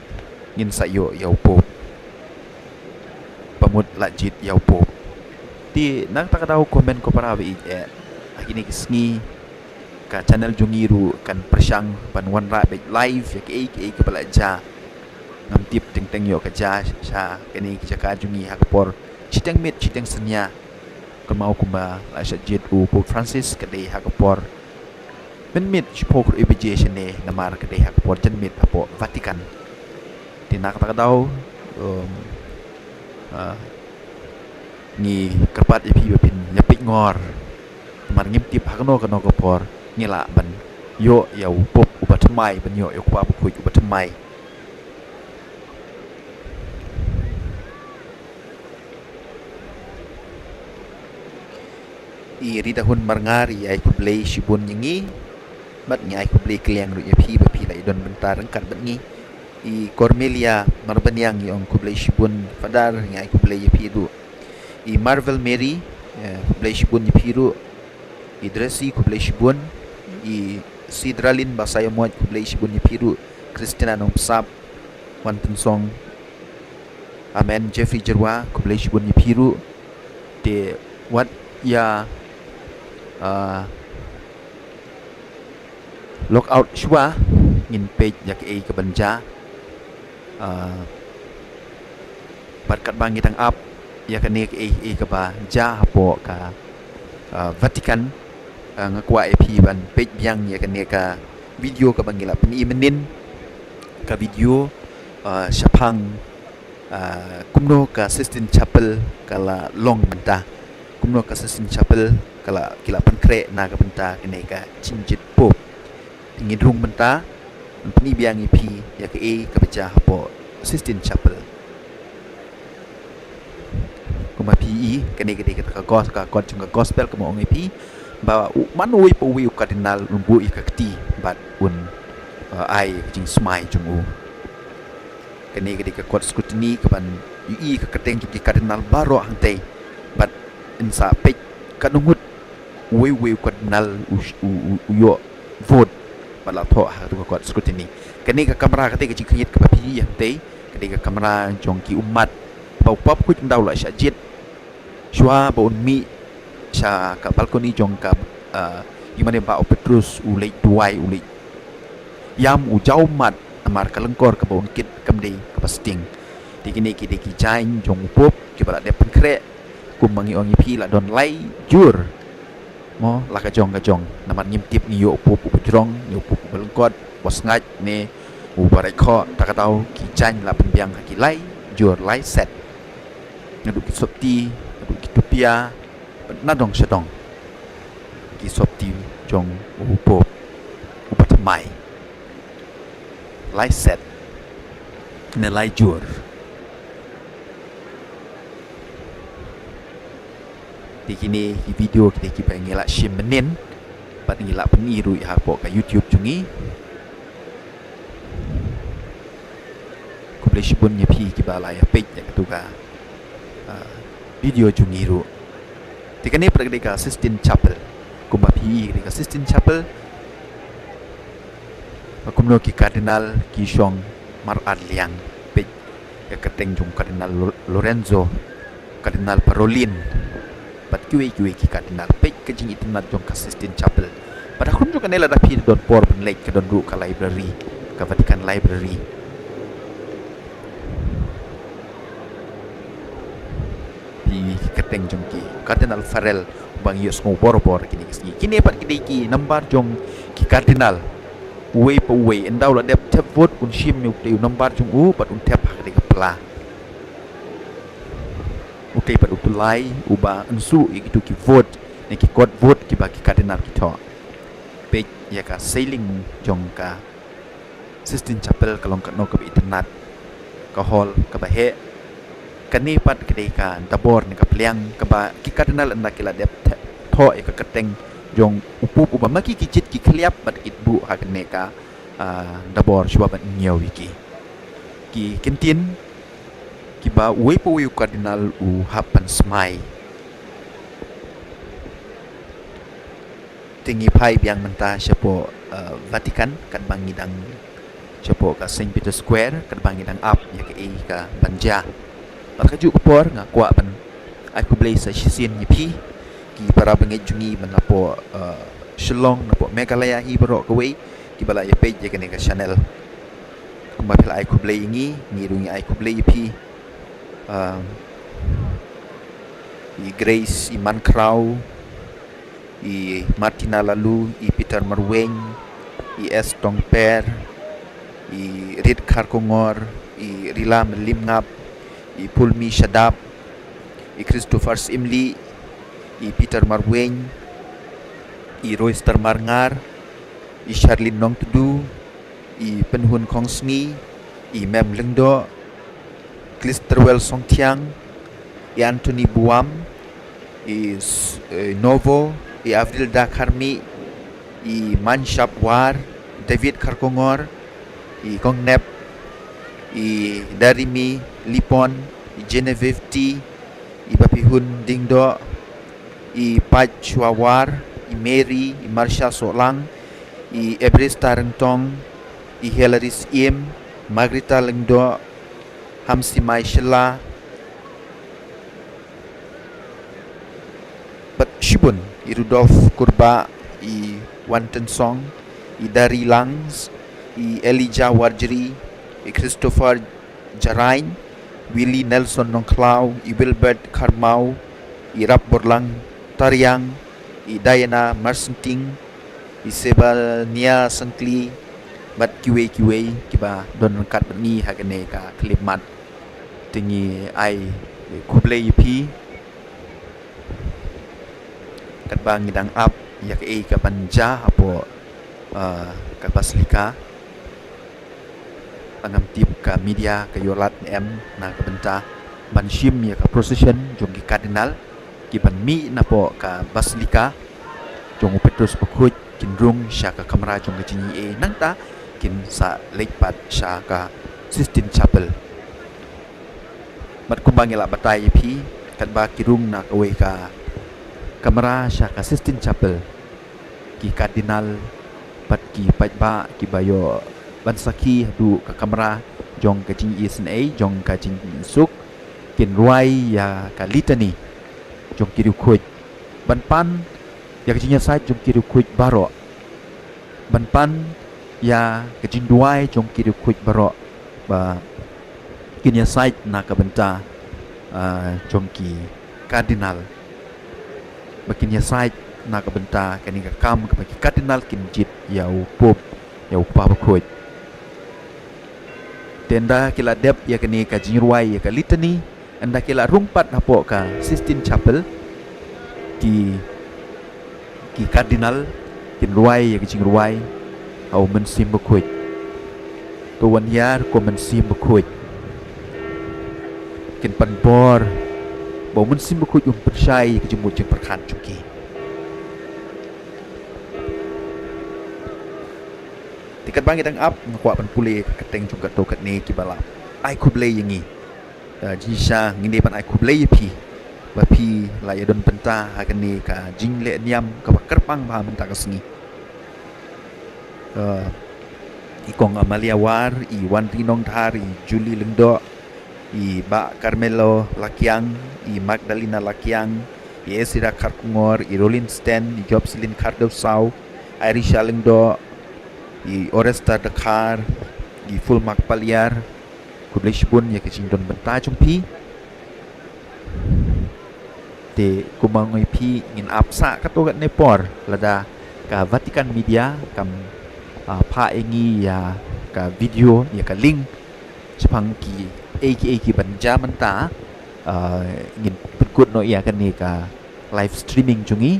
ngin sa ïoh ïa u Pope. Ba mut la jied ïa u Pope. Te na kata ka daw ko hynmen ko para ba ïeit, eh, ha kine ki sngi ka channel jong ngi ruh kan pyrshang ban wanrah beit live ïa kiei kiei kiba la jia. Ngam tip teng teng ïoh ka jia sha kane ka jaka jong ngi ha ka por shiteng miet shiteng synñia. Kynmaw kumba la shah jied u Pope Francis ka dei ha ka por mynmiet shiphew khyndai baje shane, namar ka dei ha ka por janmiet hapoh Vatican. Te na kata ka daw, um, ah, ngi kyrpad ïa phi ba phin ïa peit ngor. Namar ngim tip ha kano kano ka por ngi lah ban ïoh ïa u Pope uba thymmai, ban ïoh ïa u Kpa Bakhuid uba thymmai. I Ridahun Marngar i ai khublei shibun ïa ngi. Bad ngi ai khublei kylliang ruh ïa phi ba phi la ïa don bynta ryngkat bad ngi. I Cormelia Marbaniang i ong khublei shibun Father, ngi ai khublei ïa phi ruh. I Marvel Mary, eh, khublei shibun ïa phi ruh. I Dresi khublei shibun. I Sidralin Basaiawmoit khublei shibun ïa phi ruh. Christina Nongpsap, Wan Tynsong. Amen. Jeffrey Jyrwa, khublei shibun ïa phi ruh. Te wat ïa, ah, log out shuwa, ngin peit ïa kaei kaban jia. Ah, bad katba ngi dang ap, ïa kane kaei kaei kaba jia hapoh ka, ah, Vatican. Ah, nga kwah ïa phi ban peit biang ïa kane ka video kaba ngi la pyni mynnin, ka video, ah, shaphang, ah, kumno ka Sistine Chapel ka la long mynta, kumno ka Sistine Chapel ka la, ki la pynkhreh na ka bynta kane ka jingjied Pope. Te ngin rung mynta ban pyni biang ïa phi ïa kaei kaba jia hapoh Sistine Chapel. Kumba phi i, kane ka dei kata ka gos-, ka kot jong ka gospel kaba ong ïa phi ba u, man uwei pa uwei u cardinal un buh ïa ka kti bad un, uh, ai ïa ka jingsmai jong u. Kane ka dei ka court scrutiny kaban ïohi ïa ka kyrteng jong ki cardinal baroh hangtei bad yn sa peit katno ngut uwei uwei u cardinal u, u, u, u ïoh vote bad la thoh ha katu ka court scrutiny. Kane ka kamra, kata ka jingkhynñiat kaba phi i hangtei, ka dei ka kamra jong ki ummat ba u Pope Khuid Ynda u la shah jied, shuwa ba un mih sha ka balcony jong ka, ah, ïingmane ba u Petrus u leit duwai, u leit ïam, u jaw ummat namar ka lyngkor kaba un kit kam dei kaba sting. Te kine ki dei ki jaiñ jong u Pope kiba la dep pynkhreh, kumba ngi ong ïa phi, la don lai jur. Mo, la ka jong ka jong, namar ngim tip, ngi ïoh u Pope uba jrong, ngi ïoh u Pope uba lyngkot, uba sngaid ne uba raikhoh. Ta ka daw ki jaiñ la pynbiang ha ki lai jur, lai set. Naduh ki sopti, naduh ki tupia, bad nadong shadong ki sopti jong u Pope uba thymmai. Lai set ne lai jur. Te kine ki video ki dei kiba ngi la shim mynnin bad ngi la pyni ruh hapoh ka YouTube jong ngi. Khublei shibun ïa phi kiba la ïa peit ïa katu ka, ah, video jong ngi ruh. Te kane pat ka dei ka Sistine Chapel. Kumba phi i, ka dei ka Sistine Chapel. Ba kumno ki cardinal ki shong mar ar liang. Peit ïa ka kyrteng jong Cardinal Lo-, Lorenzo, Cardinal Parolin bad kiwei kiwei ki cardinal. Peit ka jingitynnad jong ka Sistine Chapel. Bad ha khun jong kane, lada phi don por ban leit, ka don ruh ka library, ka Vatican Library. Peit ki kyrteng jong ki Cardinal Farrell, uba ngi ïohsngew bor bor kine ki sngi. Kine pat ki dei ki nambar jong ki cardinal. Uwei pa uwei, ynda u la dep thep vote, un shim ïa utei u nambar jong u bad un thep ha ka dei ka pla. Utei pat utu lai uba yn suh ïa kitu ki vote ne ki kot vote kiba ki cardinal ki thoh. Peit ïa ka ceiling jong ka Sistine Chapel, ka long katno kaba itynnad. Ka hall kaba heh. Kane pat ka dei ka dabor ne ka pliang kaba ki cardinal, ynda ki la dep the-, thoh ïa ka kyrteng jong u Pope uba ma ki ki jied ki khlieh bad ki buh ha kane ka, ah, dabor shuwa ban ñiew ïa ki. Ki kyntien kiba uwei pa uwei u cardinal u hap ban smai. Te ngi phai biang mynta shapoh, eh, Vatican, katba ngi dang shapoh ka Saint Peter Square, katba ngi dang ap ïa kaei kaban jia. Bad kajuh ka por nga kwah ban ai khublei sa shisien ïa phi ki para bangeit jong ngi man napoh, eh, Shillong, napoh Meghalaya hi baroh kawei, kiba la ïa peit ïa kane ka channel. Kumba phi la ai khublei ïa ngi, ngi ruh ngi ai khublei ïa phi. Um, i Grace, i Mankhraw, i Martina Laloo, i Peter Marwein, i S Tongper, i Rit Kharkongor, i Rila Mylliemngap, i Pulmi Shadap, i Christopher Syiemlieh, i Peter Marwein, i Royster Marngar, i Charlene Nongtdu, i Pynhun Khongsngi, i Mem Lyngdoh, Clisterwell Songthiang, i Anthony Buam, i S-, eh, Novo, i Avrilda Kharmih, i Manshap War, David Kharkongor, i Kongnep, i Darimi Lipon, i Genevieve T, i Bapihun Diengdoh, i Pait Shuwa War, i Mary, i Marsha Sohlang, i Ebrista Ryngtong, i Hilary Syiem, Margarita Lyngdoh, Hamsimai Shylla, bad shibun, i Rudolph Kurbah, i Wanton Song, i Dari Langs, i Elijah Warjri, i Christopher Jarain, Willie Nelson Nongkhlaw, i Wilbert Kharmau, i Rap Borlang Tariang, i Diana Marsenting, i Sebania Sangkli, bad kiwei kiwei kiba don ryngkat bad ngi ha kane ka khyllipmat. Te ngi ai khublei ïa phi. Katba ngi dang ap ïa kaei kaban jia hapoh, ah, ka Basilika, ngam tip ka media ka ïoh lad ne em na ka bynta ban shim ïa ka procession jong ki Cardinal kiban mih napoh ka Basilika jong u Petrus Bakhuid, kin rung sha ka kamra jong ka jingïeid, nangta kin sa leit pat sha ka Sistine Chapel. Bad kumba ngi la batai ïa phi, katba ki rung na kawei ka kamra sha ka Sistine Chapel, ki Cardinal bad ki paidbah kiba ïoh ban sakhi haduh ka kamra jong ka jingïaseng, jong ka jingsuk, kin rwai ïa ka Litany jong ki riewkhuid ban pan ïa ka jingïasaid jong ki riewkhuid baroh, ban pan ïa ka jingduwai jong ki riewkhuid baroh ba kin ïasaid na ka bynta, ah, jong ki Cardinal, ba kin ïasaid na ka bynta kane ka kam kaba ki Cardinal kin jied ïa u Pope, ïa u Kpa Bakhuid. Te ynda ki la dep ïa kane ka jingrwai ïa ka Litany, ynda ki la rung pat hapoh ka Sistine Chapel, ki, ki Cardinal kin rwai ïa ka jingrwai ha u Mynsiem Bakhuid. To wan ïar ko Mynsiem Bakhuid. Kin pan bor ba u Mynsiem Bakhuid un pynshai ïa ka jingmut jingpyrkhat jong ki. Te katba ngi dang ap, nga kwah ban pule ka kyrteng jong katto katne kiba la ai khublei ïa ngi. Eh, jingshisha ngin dei ban ai khublei ïa phi ba phi la ïadon bynta ha kane ka jingleh niam kaba kyrpang bha mynta ka sngi. Eh, i Kong Amalia War, i Wanri Nongdhar, i Julie Lyngdoh, i Bah Carmelo Lakiang, i Magdalena Lakiang, i Esira Kharkongor, i Rolin Sten, i Jobselin Khardewsaw, Irisha Lyngdoh, i Oresta Dkhar, i Fulmark Paliar. Khublei shibun ïa ka jingdon bynta jong phi. Te kumba nga ong ïa phi, ngin ap sah katto katne por lada ka Vatican Media kam, ah, phah ïa ngi ïa ka video, ïa ka link shaphang kiei kiei kiban jia mynta, ah, ngin pynkut noh ïa kane ka live streaming jong ngi.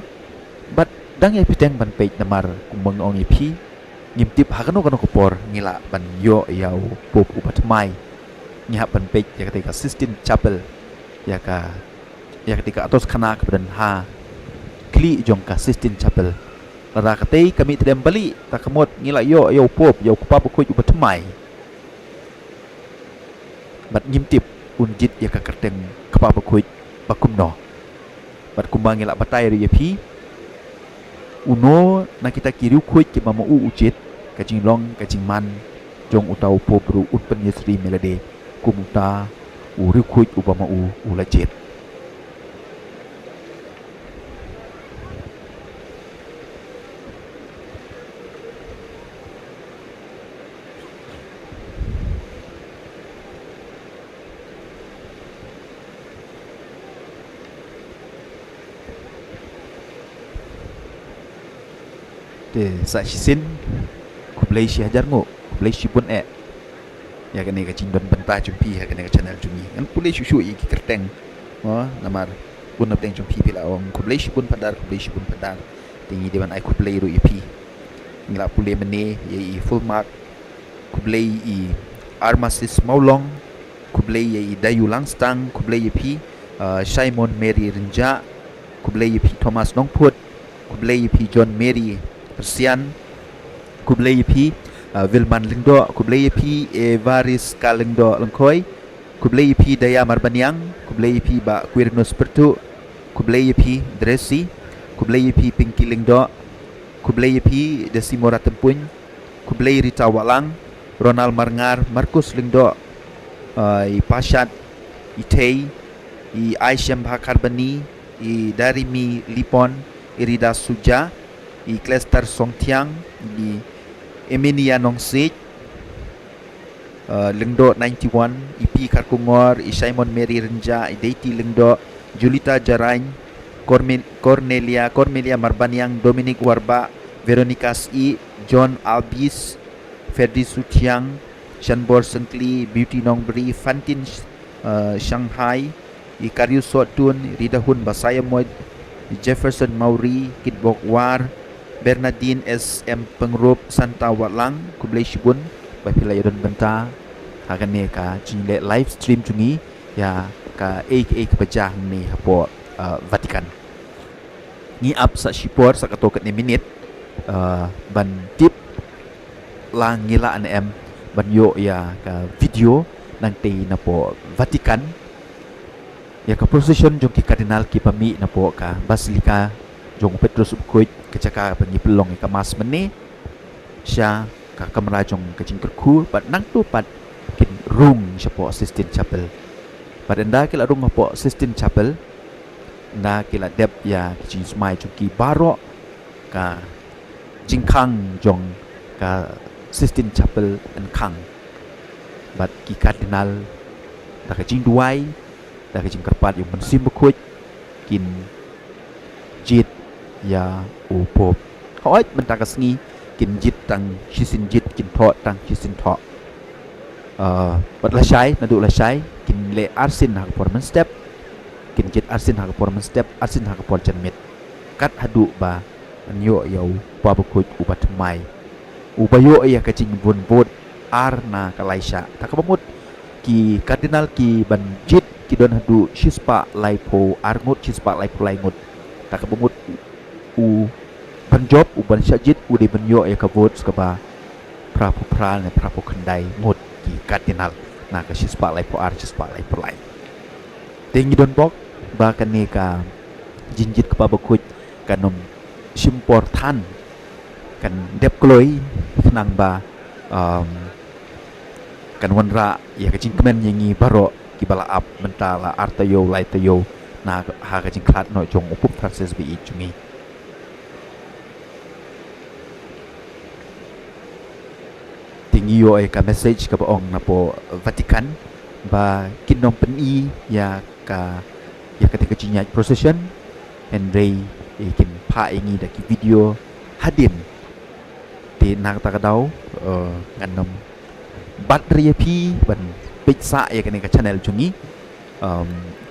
Bad dang ïai bteng ban peit namar kumba nga ong ïa phi, ngim tip ha kano kano ka por ngi lah ban ïoh ïa u Pope uba thymmai. Ngi hap ban peit ïa katei ka Sistine Chapel, ïa ka, ïa katei ka atoskhana kaba don ha khlieh jong ka Sistine Chapel. Lada katei ka mih tdem balieh, ta ka mut ngi lah ïoh ïa u Pope, ïa u Kpa Bakhuid uba thymmai. Bad ngim tip un jied ïa ka kyrteng Kpa Bakhuid ba kumno. Bad kumba ngi lah batai ruh ïa phi, uno na kita ki riewkhuid kiba ma u u jied, ka jinglong ka jingman jong uta u Pope ruh un pynïasyriem ïa lade kum uta u riewkhuid uba ma u u la jied. Te sa shisien, khublei shihajar nguh, khublei shibun eh ïa kane ka jingdon bynta jong phi ha kane ka channel jong ngi. Ngan pule shuh shuh ïa ki kyrteng, mo, namar bun na pdeng jong phi phi la ong khublei shibun Phadar, khublei shibun Phadar. Te ngi dei ban ai khublei ruh ïa phi. Ngi la pule mynne ïa i Fulmark, khublei i Armasis Mawlong, khublei ïa i Dayu Langstang, khublei ïa phi, ah, Simon Mary Rynjah, khublei ïa phi Thomas Nongphut, khublei ïa phi John Mary Persian, khublei ïa phi, ah, Wilman Lyngdoh, khublei ïa phi Evariska Lyngdoh Lyngkhoi, khublei ïa phi Daya Marbaniang, khublei ïa phi Bah Quirinus Pyrthuh, khublei ïa phi Dresi, khublei ïa phi Pinky Lyngdoh, khublei ïa phi Desimora Tympuin, khublei Rita Wahlang, Ronald Marngar, Markus Lyngdoh, ah, i Pashat, i Thei, i Aishembha Kharbani, i Darimi Lipon, i Rida Suja, i Klester Songthiang, i Eminia Nongsiej, Uh, Lyngdoh ninety-one, i P Kharkongor, i Simon Mary Rynjah, i Deiti Lyngdoh, Julita Jarain, Corme-, Cornelia, Cornelia Marbaniang, Dominic Warbah, Veronica Sih, John Albis, Ferdi Sutiang, Shanbor Sengkli, Beauty Nongbri, Fantin, uh, Shanghai, i Kariu Sotun, Ridahun Basaiamoit, Jefferson Mauri, Kitbok War, Bernadine S M Pengrup, Santa Watlang, khublei shibun ba phi la ïadon bynta ha kane ka jingleh live stream jong ngi ïa kaei kaei kaba jia hangne hapoh, uh, Vatican. Ngi ap sa shipor sa katto katne minit, uh, ban tip la ngi lah ne em ban ïoh ïa ka video nangtei napoh Vatican, ïa ka procession jong ki Cardinal kiba mih napoh ka Basilica jong u Petrus u Bakhuid, ka jaka ba ngi pynlong ïa ka Mass mynne, sha ka kamra jong ka jingkyrkhu, bad nangta pat kin rung shapoh Sistine Chapel. Bad ynda ki la rung hapoh Sistine Chapel, ynda ki la dep ïa ki jingsmai jong ki baroh, ka jingkhang jong ka Sistine Chapel yn khang. Bad ki Cardinal, da ka jingduwai, da ka jingkyrpad ïa u Mynsiem Bakhuid, kin jied ïa u Pope. Hooid, mynta ka sngi kin jied tang shisien jied, kin thoh tang shisien thoh. Uh, bad lashai, naduh lashai kin leh arsien ha ka por mynstep, kin jied arsien ha ka por mynstep, arsien ha ka por janmiet. Kat haduh ba yn ïoh ïa u Bakhuid uba thymmai, uba ïoh ïa ka jingbun vote ar na ka lai shah. Ta kaba mut ki Cardinal kiban jied ki don haduh shispah laiphew ar ngut, shispah laiphew lai ngut. Ta kaba mut u ban jop, u ban shah jied, u dei ban ïoh ïa ka vote kaba phra phew phra ne phra phew khyndai ngut ki Cardinal na ka shispah laiphew ar, shispah laiphew lai. Te ngi don bok ba kane ka jingjied kpa bakhuid kan ym shim por than, kan dep kloi, khnang ba, um, kan wanrah ïa ka jingkmen ïa ngi baroh kiba la ap mynta la ar taïew lai taïew na ha ka jingkhlad noh jong u Pope Francis ba ïeit jong ngi. Te ngi ïoh ïa ka message kaba ong napoh Vatican ba kin ym pyni ïa ka, ïa kata ka jingïaid procession, hynrei kin phah ïa ngi da ki video hadien. Te na kata ka daw, eh, ngan ym bat ri ïa phi ban peit sah ïa kane ka channel jong ngi. Um,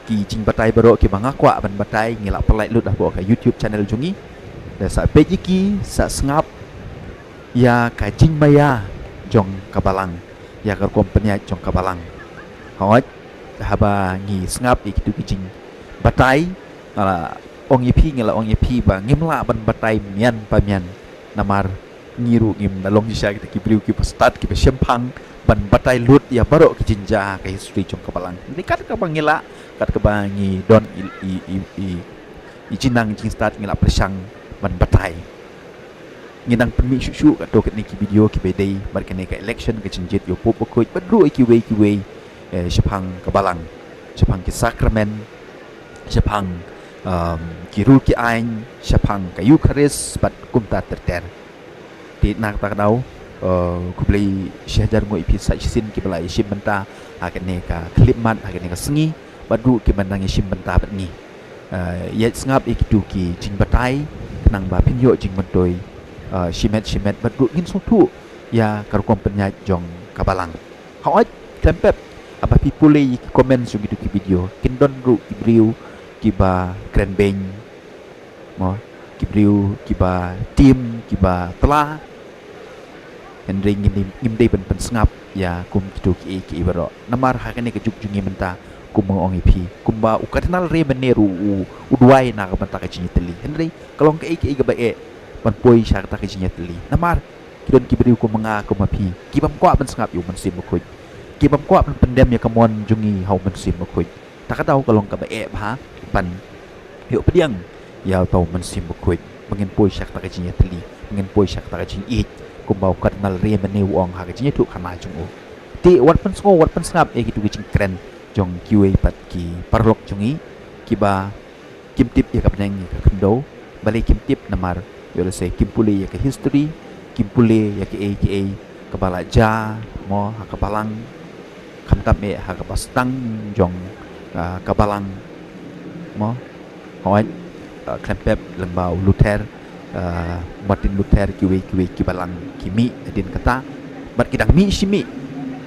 ki jingbatai baroh kiba nga kwah ban batai ngi la pynlait lut hapoh ka YouTube channel jong ngi. Da sa peit ïa ki, sa sngap ïa ka jingmaïa jong ka balang, ïa ka rukom pynïaid jong ka balang. Hooid, haba ngi sngap ïa kitu ki jingbatai, nga la ong ïa phi, nga la ong ïa phi ba ngim lah ban batai mian pa mian, namar ngi ruh ngim da long shisha kita ki briew kiba stad, kiba shemphang ban batai lut ïa baroh ki jingjia ha ka history jong ka balang. Hynrei kat kaba ngi lah, kat kaba ngi don i, i, i, i, i jingnang jingstad ngi lah pyrshang ban batai. Ngi dang pynmih shuh shuh katto katne ki video kiba dei bad kane ka election, ka jingjied ïa u Pope bakhuid bad ruh ïa kiwei kiwei, eh, shaphang ka balang, shaphang ki sakramen, shaphang, um, ki rule ki aiñ, shaphang ka Eukharist bad kumta ter ter. Te na kata ka daw, uh, khublei shihajar nguh ïa phi sa shisien kiba la ïashim bynta ha kane ka khyllipmat, ha kane ka sngi, bad ruh kiba dang ïashim bynta bad ngi. Uh, ïaid sngap ïa kitu ki jingbatai khnang ba phin ïoh jingmyntoi, uh, shimet shimet bad ruh ngin sngewthuh ïa ka rukom pynïaid jong ka balang. Hooid, khlem pep, haba phi pule ïa ki comments jong kitu ki video, kin don ruh ki briew kiba kren beiñ, mo, ki briew kiba tim, kiba tla. Hynrei ngim dei, ngim dei ban pynsngap ïa kum kitu kiei kiei baroh. Namar ha kane ka juk jong ngi mynta, kumba ong ïa phi, kumba u Cardinal Ray mynne ruh u, u duwai na ka bynta ka jingïatylli. Hynrei ka long kaei kaei kaba eh ban poi sha kata ka jingïatylli. Namar ki don ki briew kum nga kum ma phi kibym kwah ban sngap ïa u Mynsiem Bakhuid, kibym kwah ban pyndem ïa ka mon jong ngi ha u Mynsiem Bakhuid. Ta ka daw ka long kaba eh bha ban ïoh pdiang ïa uta u Mynsiem Bakhuid ba ngin poi sha kata ka jingïatylli, ba ngin poi sha kata ka jingïeit, kumba u Cardinal Ray mynne u ong ha ka jingïathuhkhana jong u. Te wat pynsngew, wat pynsngap ïa kitu ki jingkren jong kiwei pat ki paralok jong ngi kiba kim tip ïa ka bneng ïa ka khyndew. Balei kim tip? Namar ïoh lehse kim pule ïa ka history, kim pule ïa kiei kiei kaba la jia mo ha ka balang, khamtam eh ha kaba sdang jong, ah, ka balang mo. Hooid, ah, khlem pep lyngba u Luther, ah, Martin Luther, kiwei kiwei ki balang ki mih hadien kata. Bad ki dang mih shi mih,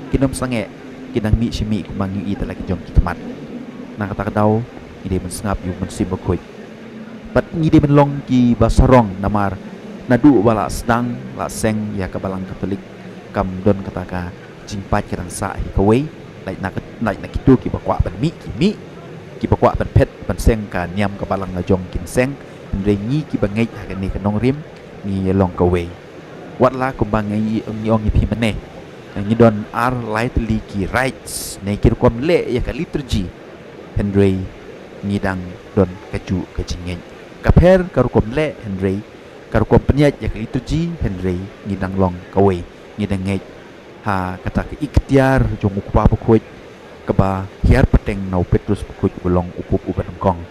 kim sangeh, ki dang mih shi mih kumba ngi ïohi da la ki jong ki khmat. Na kata ka daw ngi dei ban sngap ïa u Mynsiem Bakhuid. Bad ngi dei ban long kiba sarong namar naduh ba la sdang la seng ïa ka balang Katholik, kam don kata ka jingpait ka dang sah hi kawei. Lait na ka, lait na kito kiba kwah ban mih ki mih, kiba kwah ban phet ban seng ka niam ka balang la jong kin seng. Hynrei ngi kiba ngeit ha kane ka nongrim ngi ïa long kawei. Wat la kumba ngi, ngi ong ïa phi mynne, ngi don ar lai tylli ki rites ne ki rukom leh ïa ka liturgy. Hynrei ngi dang don kajuh ka jingngeit. Ka pher ka rukom leh hynrei ka rukom pynïaid ïa ka liturgy, hynrei ngi dang long kawei, ngi dang ngeit ha kata ka iktiar jong u Kpa Bakhuid kaba hiar pateng na u Petrus Bakhuid uba long u Pope uba nyngkong.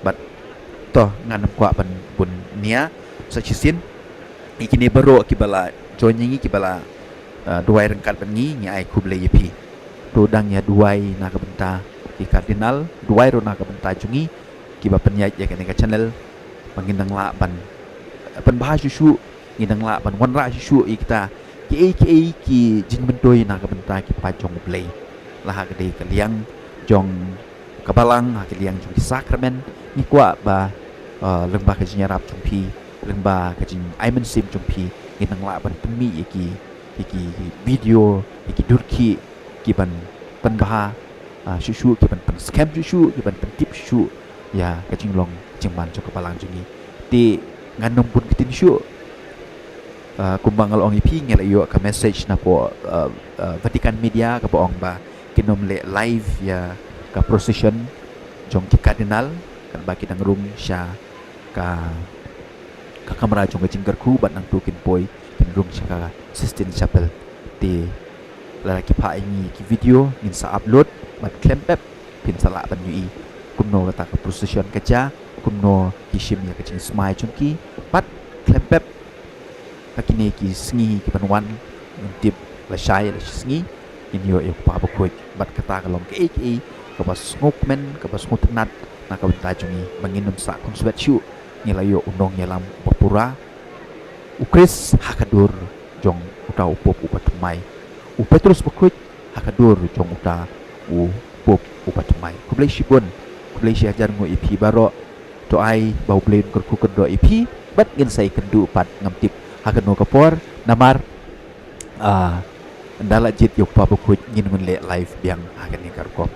Bad to ngan ym kwah ban bun nia sa shisien. Ïa kine baroh kiba la join ïa ngi, kiba la, ah, duwai ryngkat bad ngi, ngi ai khublei ïa phi. To dang ïa duwai na ka bynta ki Cardinal, duwai ruh na ka bynta jong ngi kiba pynïaid ïa kane ka channel, ba ngin dang lah ban, eh, pynbha shuh shuh, ngin dang lah ban wanrah shuh shuh ïa kita kiei kiei ki jingmyntoi na ka bynta ki paid jong U Blei. La ha ka dei ka liang jong ka balang, ha ka liang jong ki sakramen, ngi kwah ba, eh, lyngba ka jingïarap jong phi, lyngba ka jingai mynsiem jong phi, ngin dang lah ban pynmih ïa ki, ïa ki video, ïa ki dur ki, ki ban pynbha, ah, shuh shuh, ki ban pynskhem shuh shuh, ki ban pyntip shuh shuh ïa ka jinglong jingman jong ka balang jong ngi. Te ngan ym bun ktien shuh. Ah, kumba nga la ong ïa phi, ngi la ïoh ka message na ka, ah, ah, Vatican Media kaba ong ba kin ym leh live ïa ka procession jong ki Cardinal, katba ki dang rung sha ka, ka kamra jong ka jingkyrkhu, bad nangta kin poi kin rung sha ka Sistine Chapel. Te lada ki phah ïa ngi ki video, ngin sa upload, bad khlem pep phin sa lah ban ïohi kumno kata ka procession ka jia, kumno ki shim ïa ka jingsmai jong ki, bad khlem pep ha kine ki sngi ki ban wan, ngim tip, lashai lashisngi ngin ïoh ïa u Kpa Bakhuid. Bad kata ka long kaei kaei kaba sngewkmen, kaba sngewtynnat na ka bynta jong ngi, ba ngin ym sah khunswet shuh. Ngi la ïoh u nongïalam uba pura, u Khrist ha ka dur jong uta u Pope uba thymmai, u Petrus Bakhuid ha ka dur jong uta u Pope uba thymmai. Khublei shibun, khublei shihajar nguh ïa phi baroh. To ai ba U Blei un kyrkhu kyrdoh ïa phi, bad ngin sa ïakynduh pat, ngam tip ha kano ka por, namar, ah, ynda la jied ïa u Kpa Bakhuid ngin ym leh live biang ha kane ka rukom.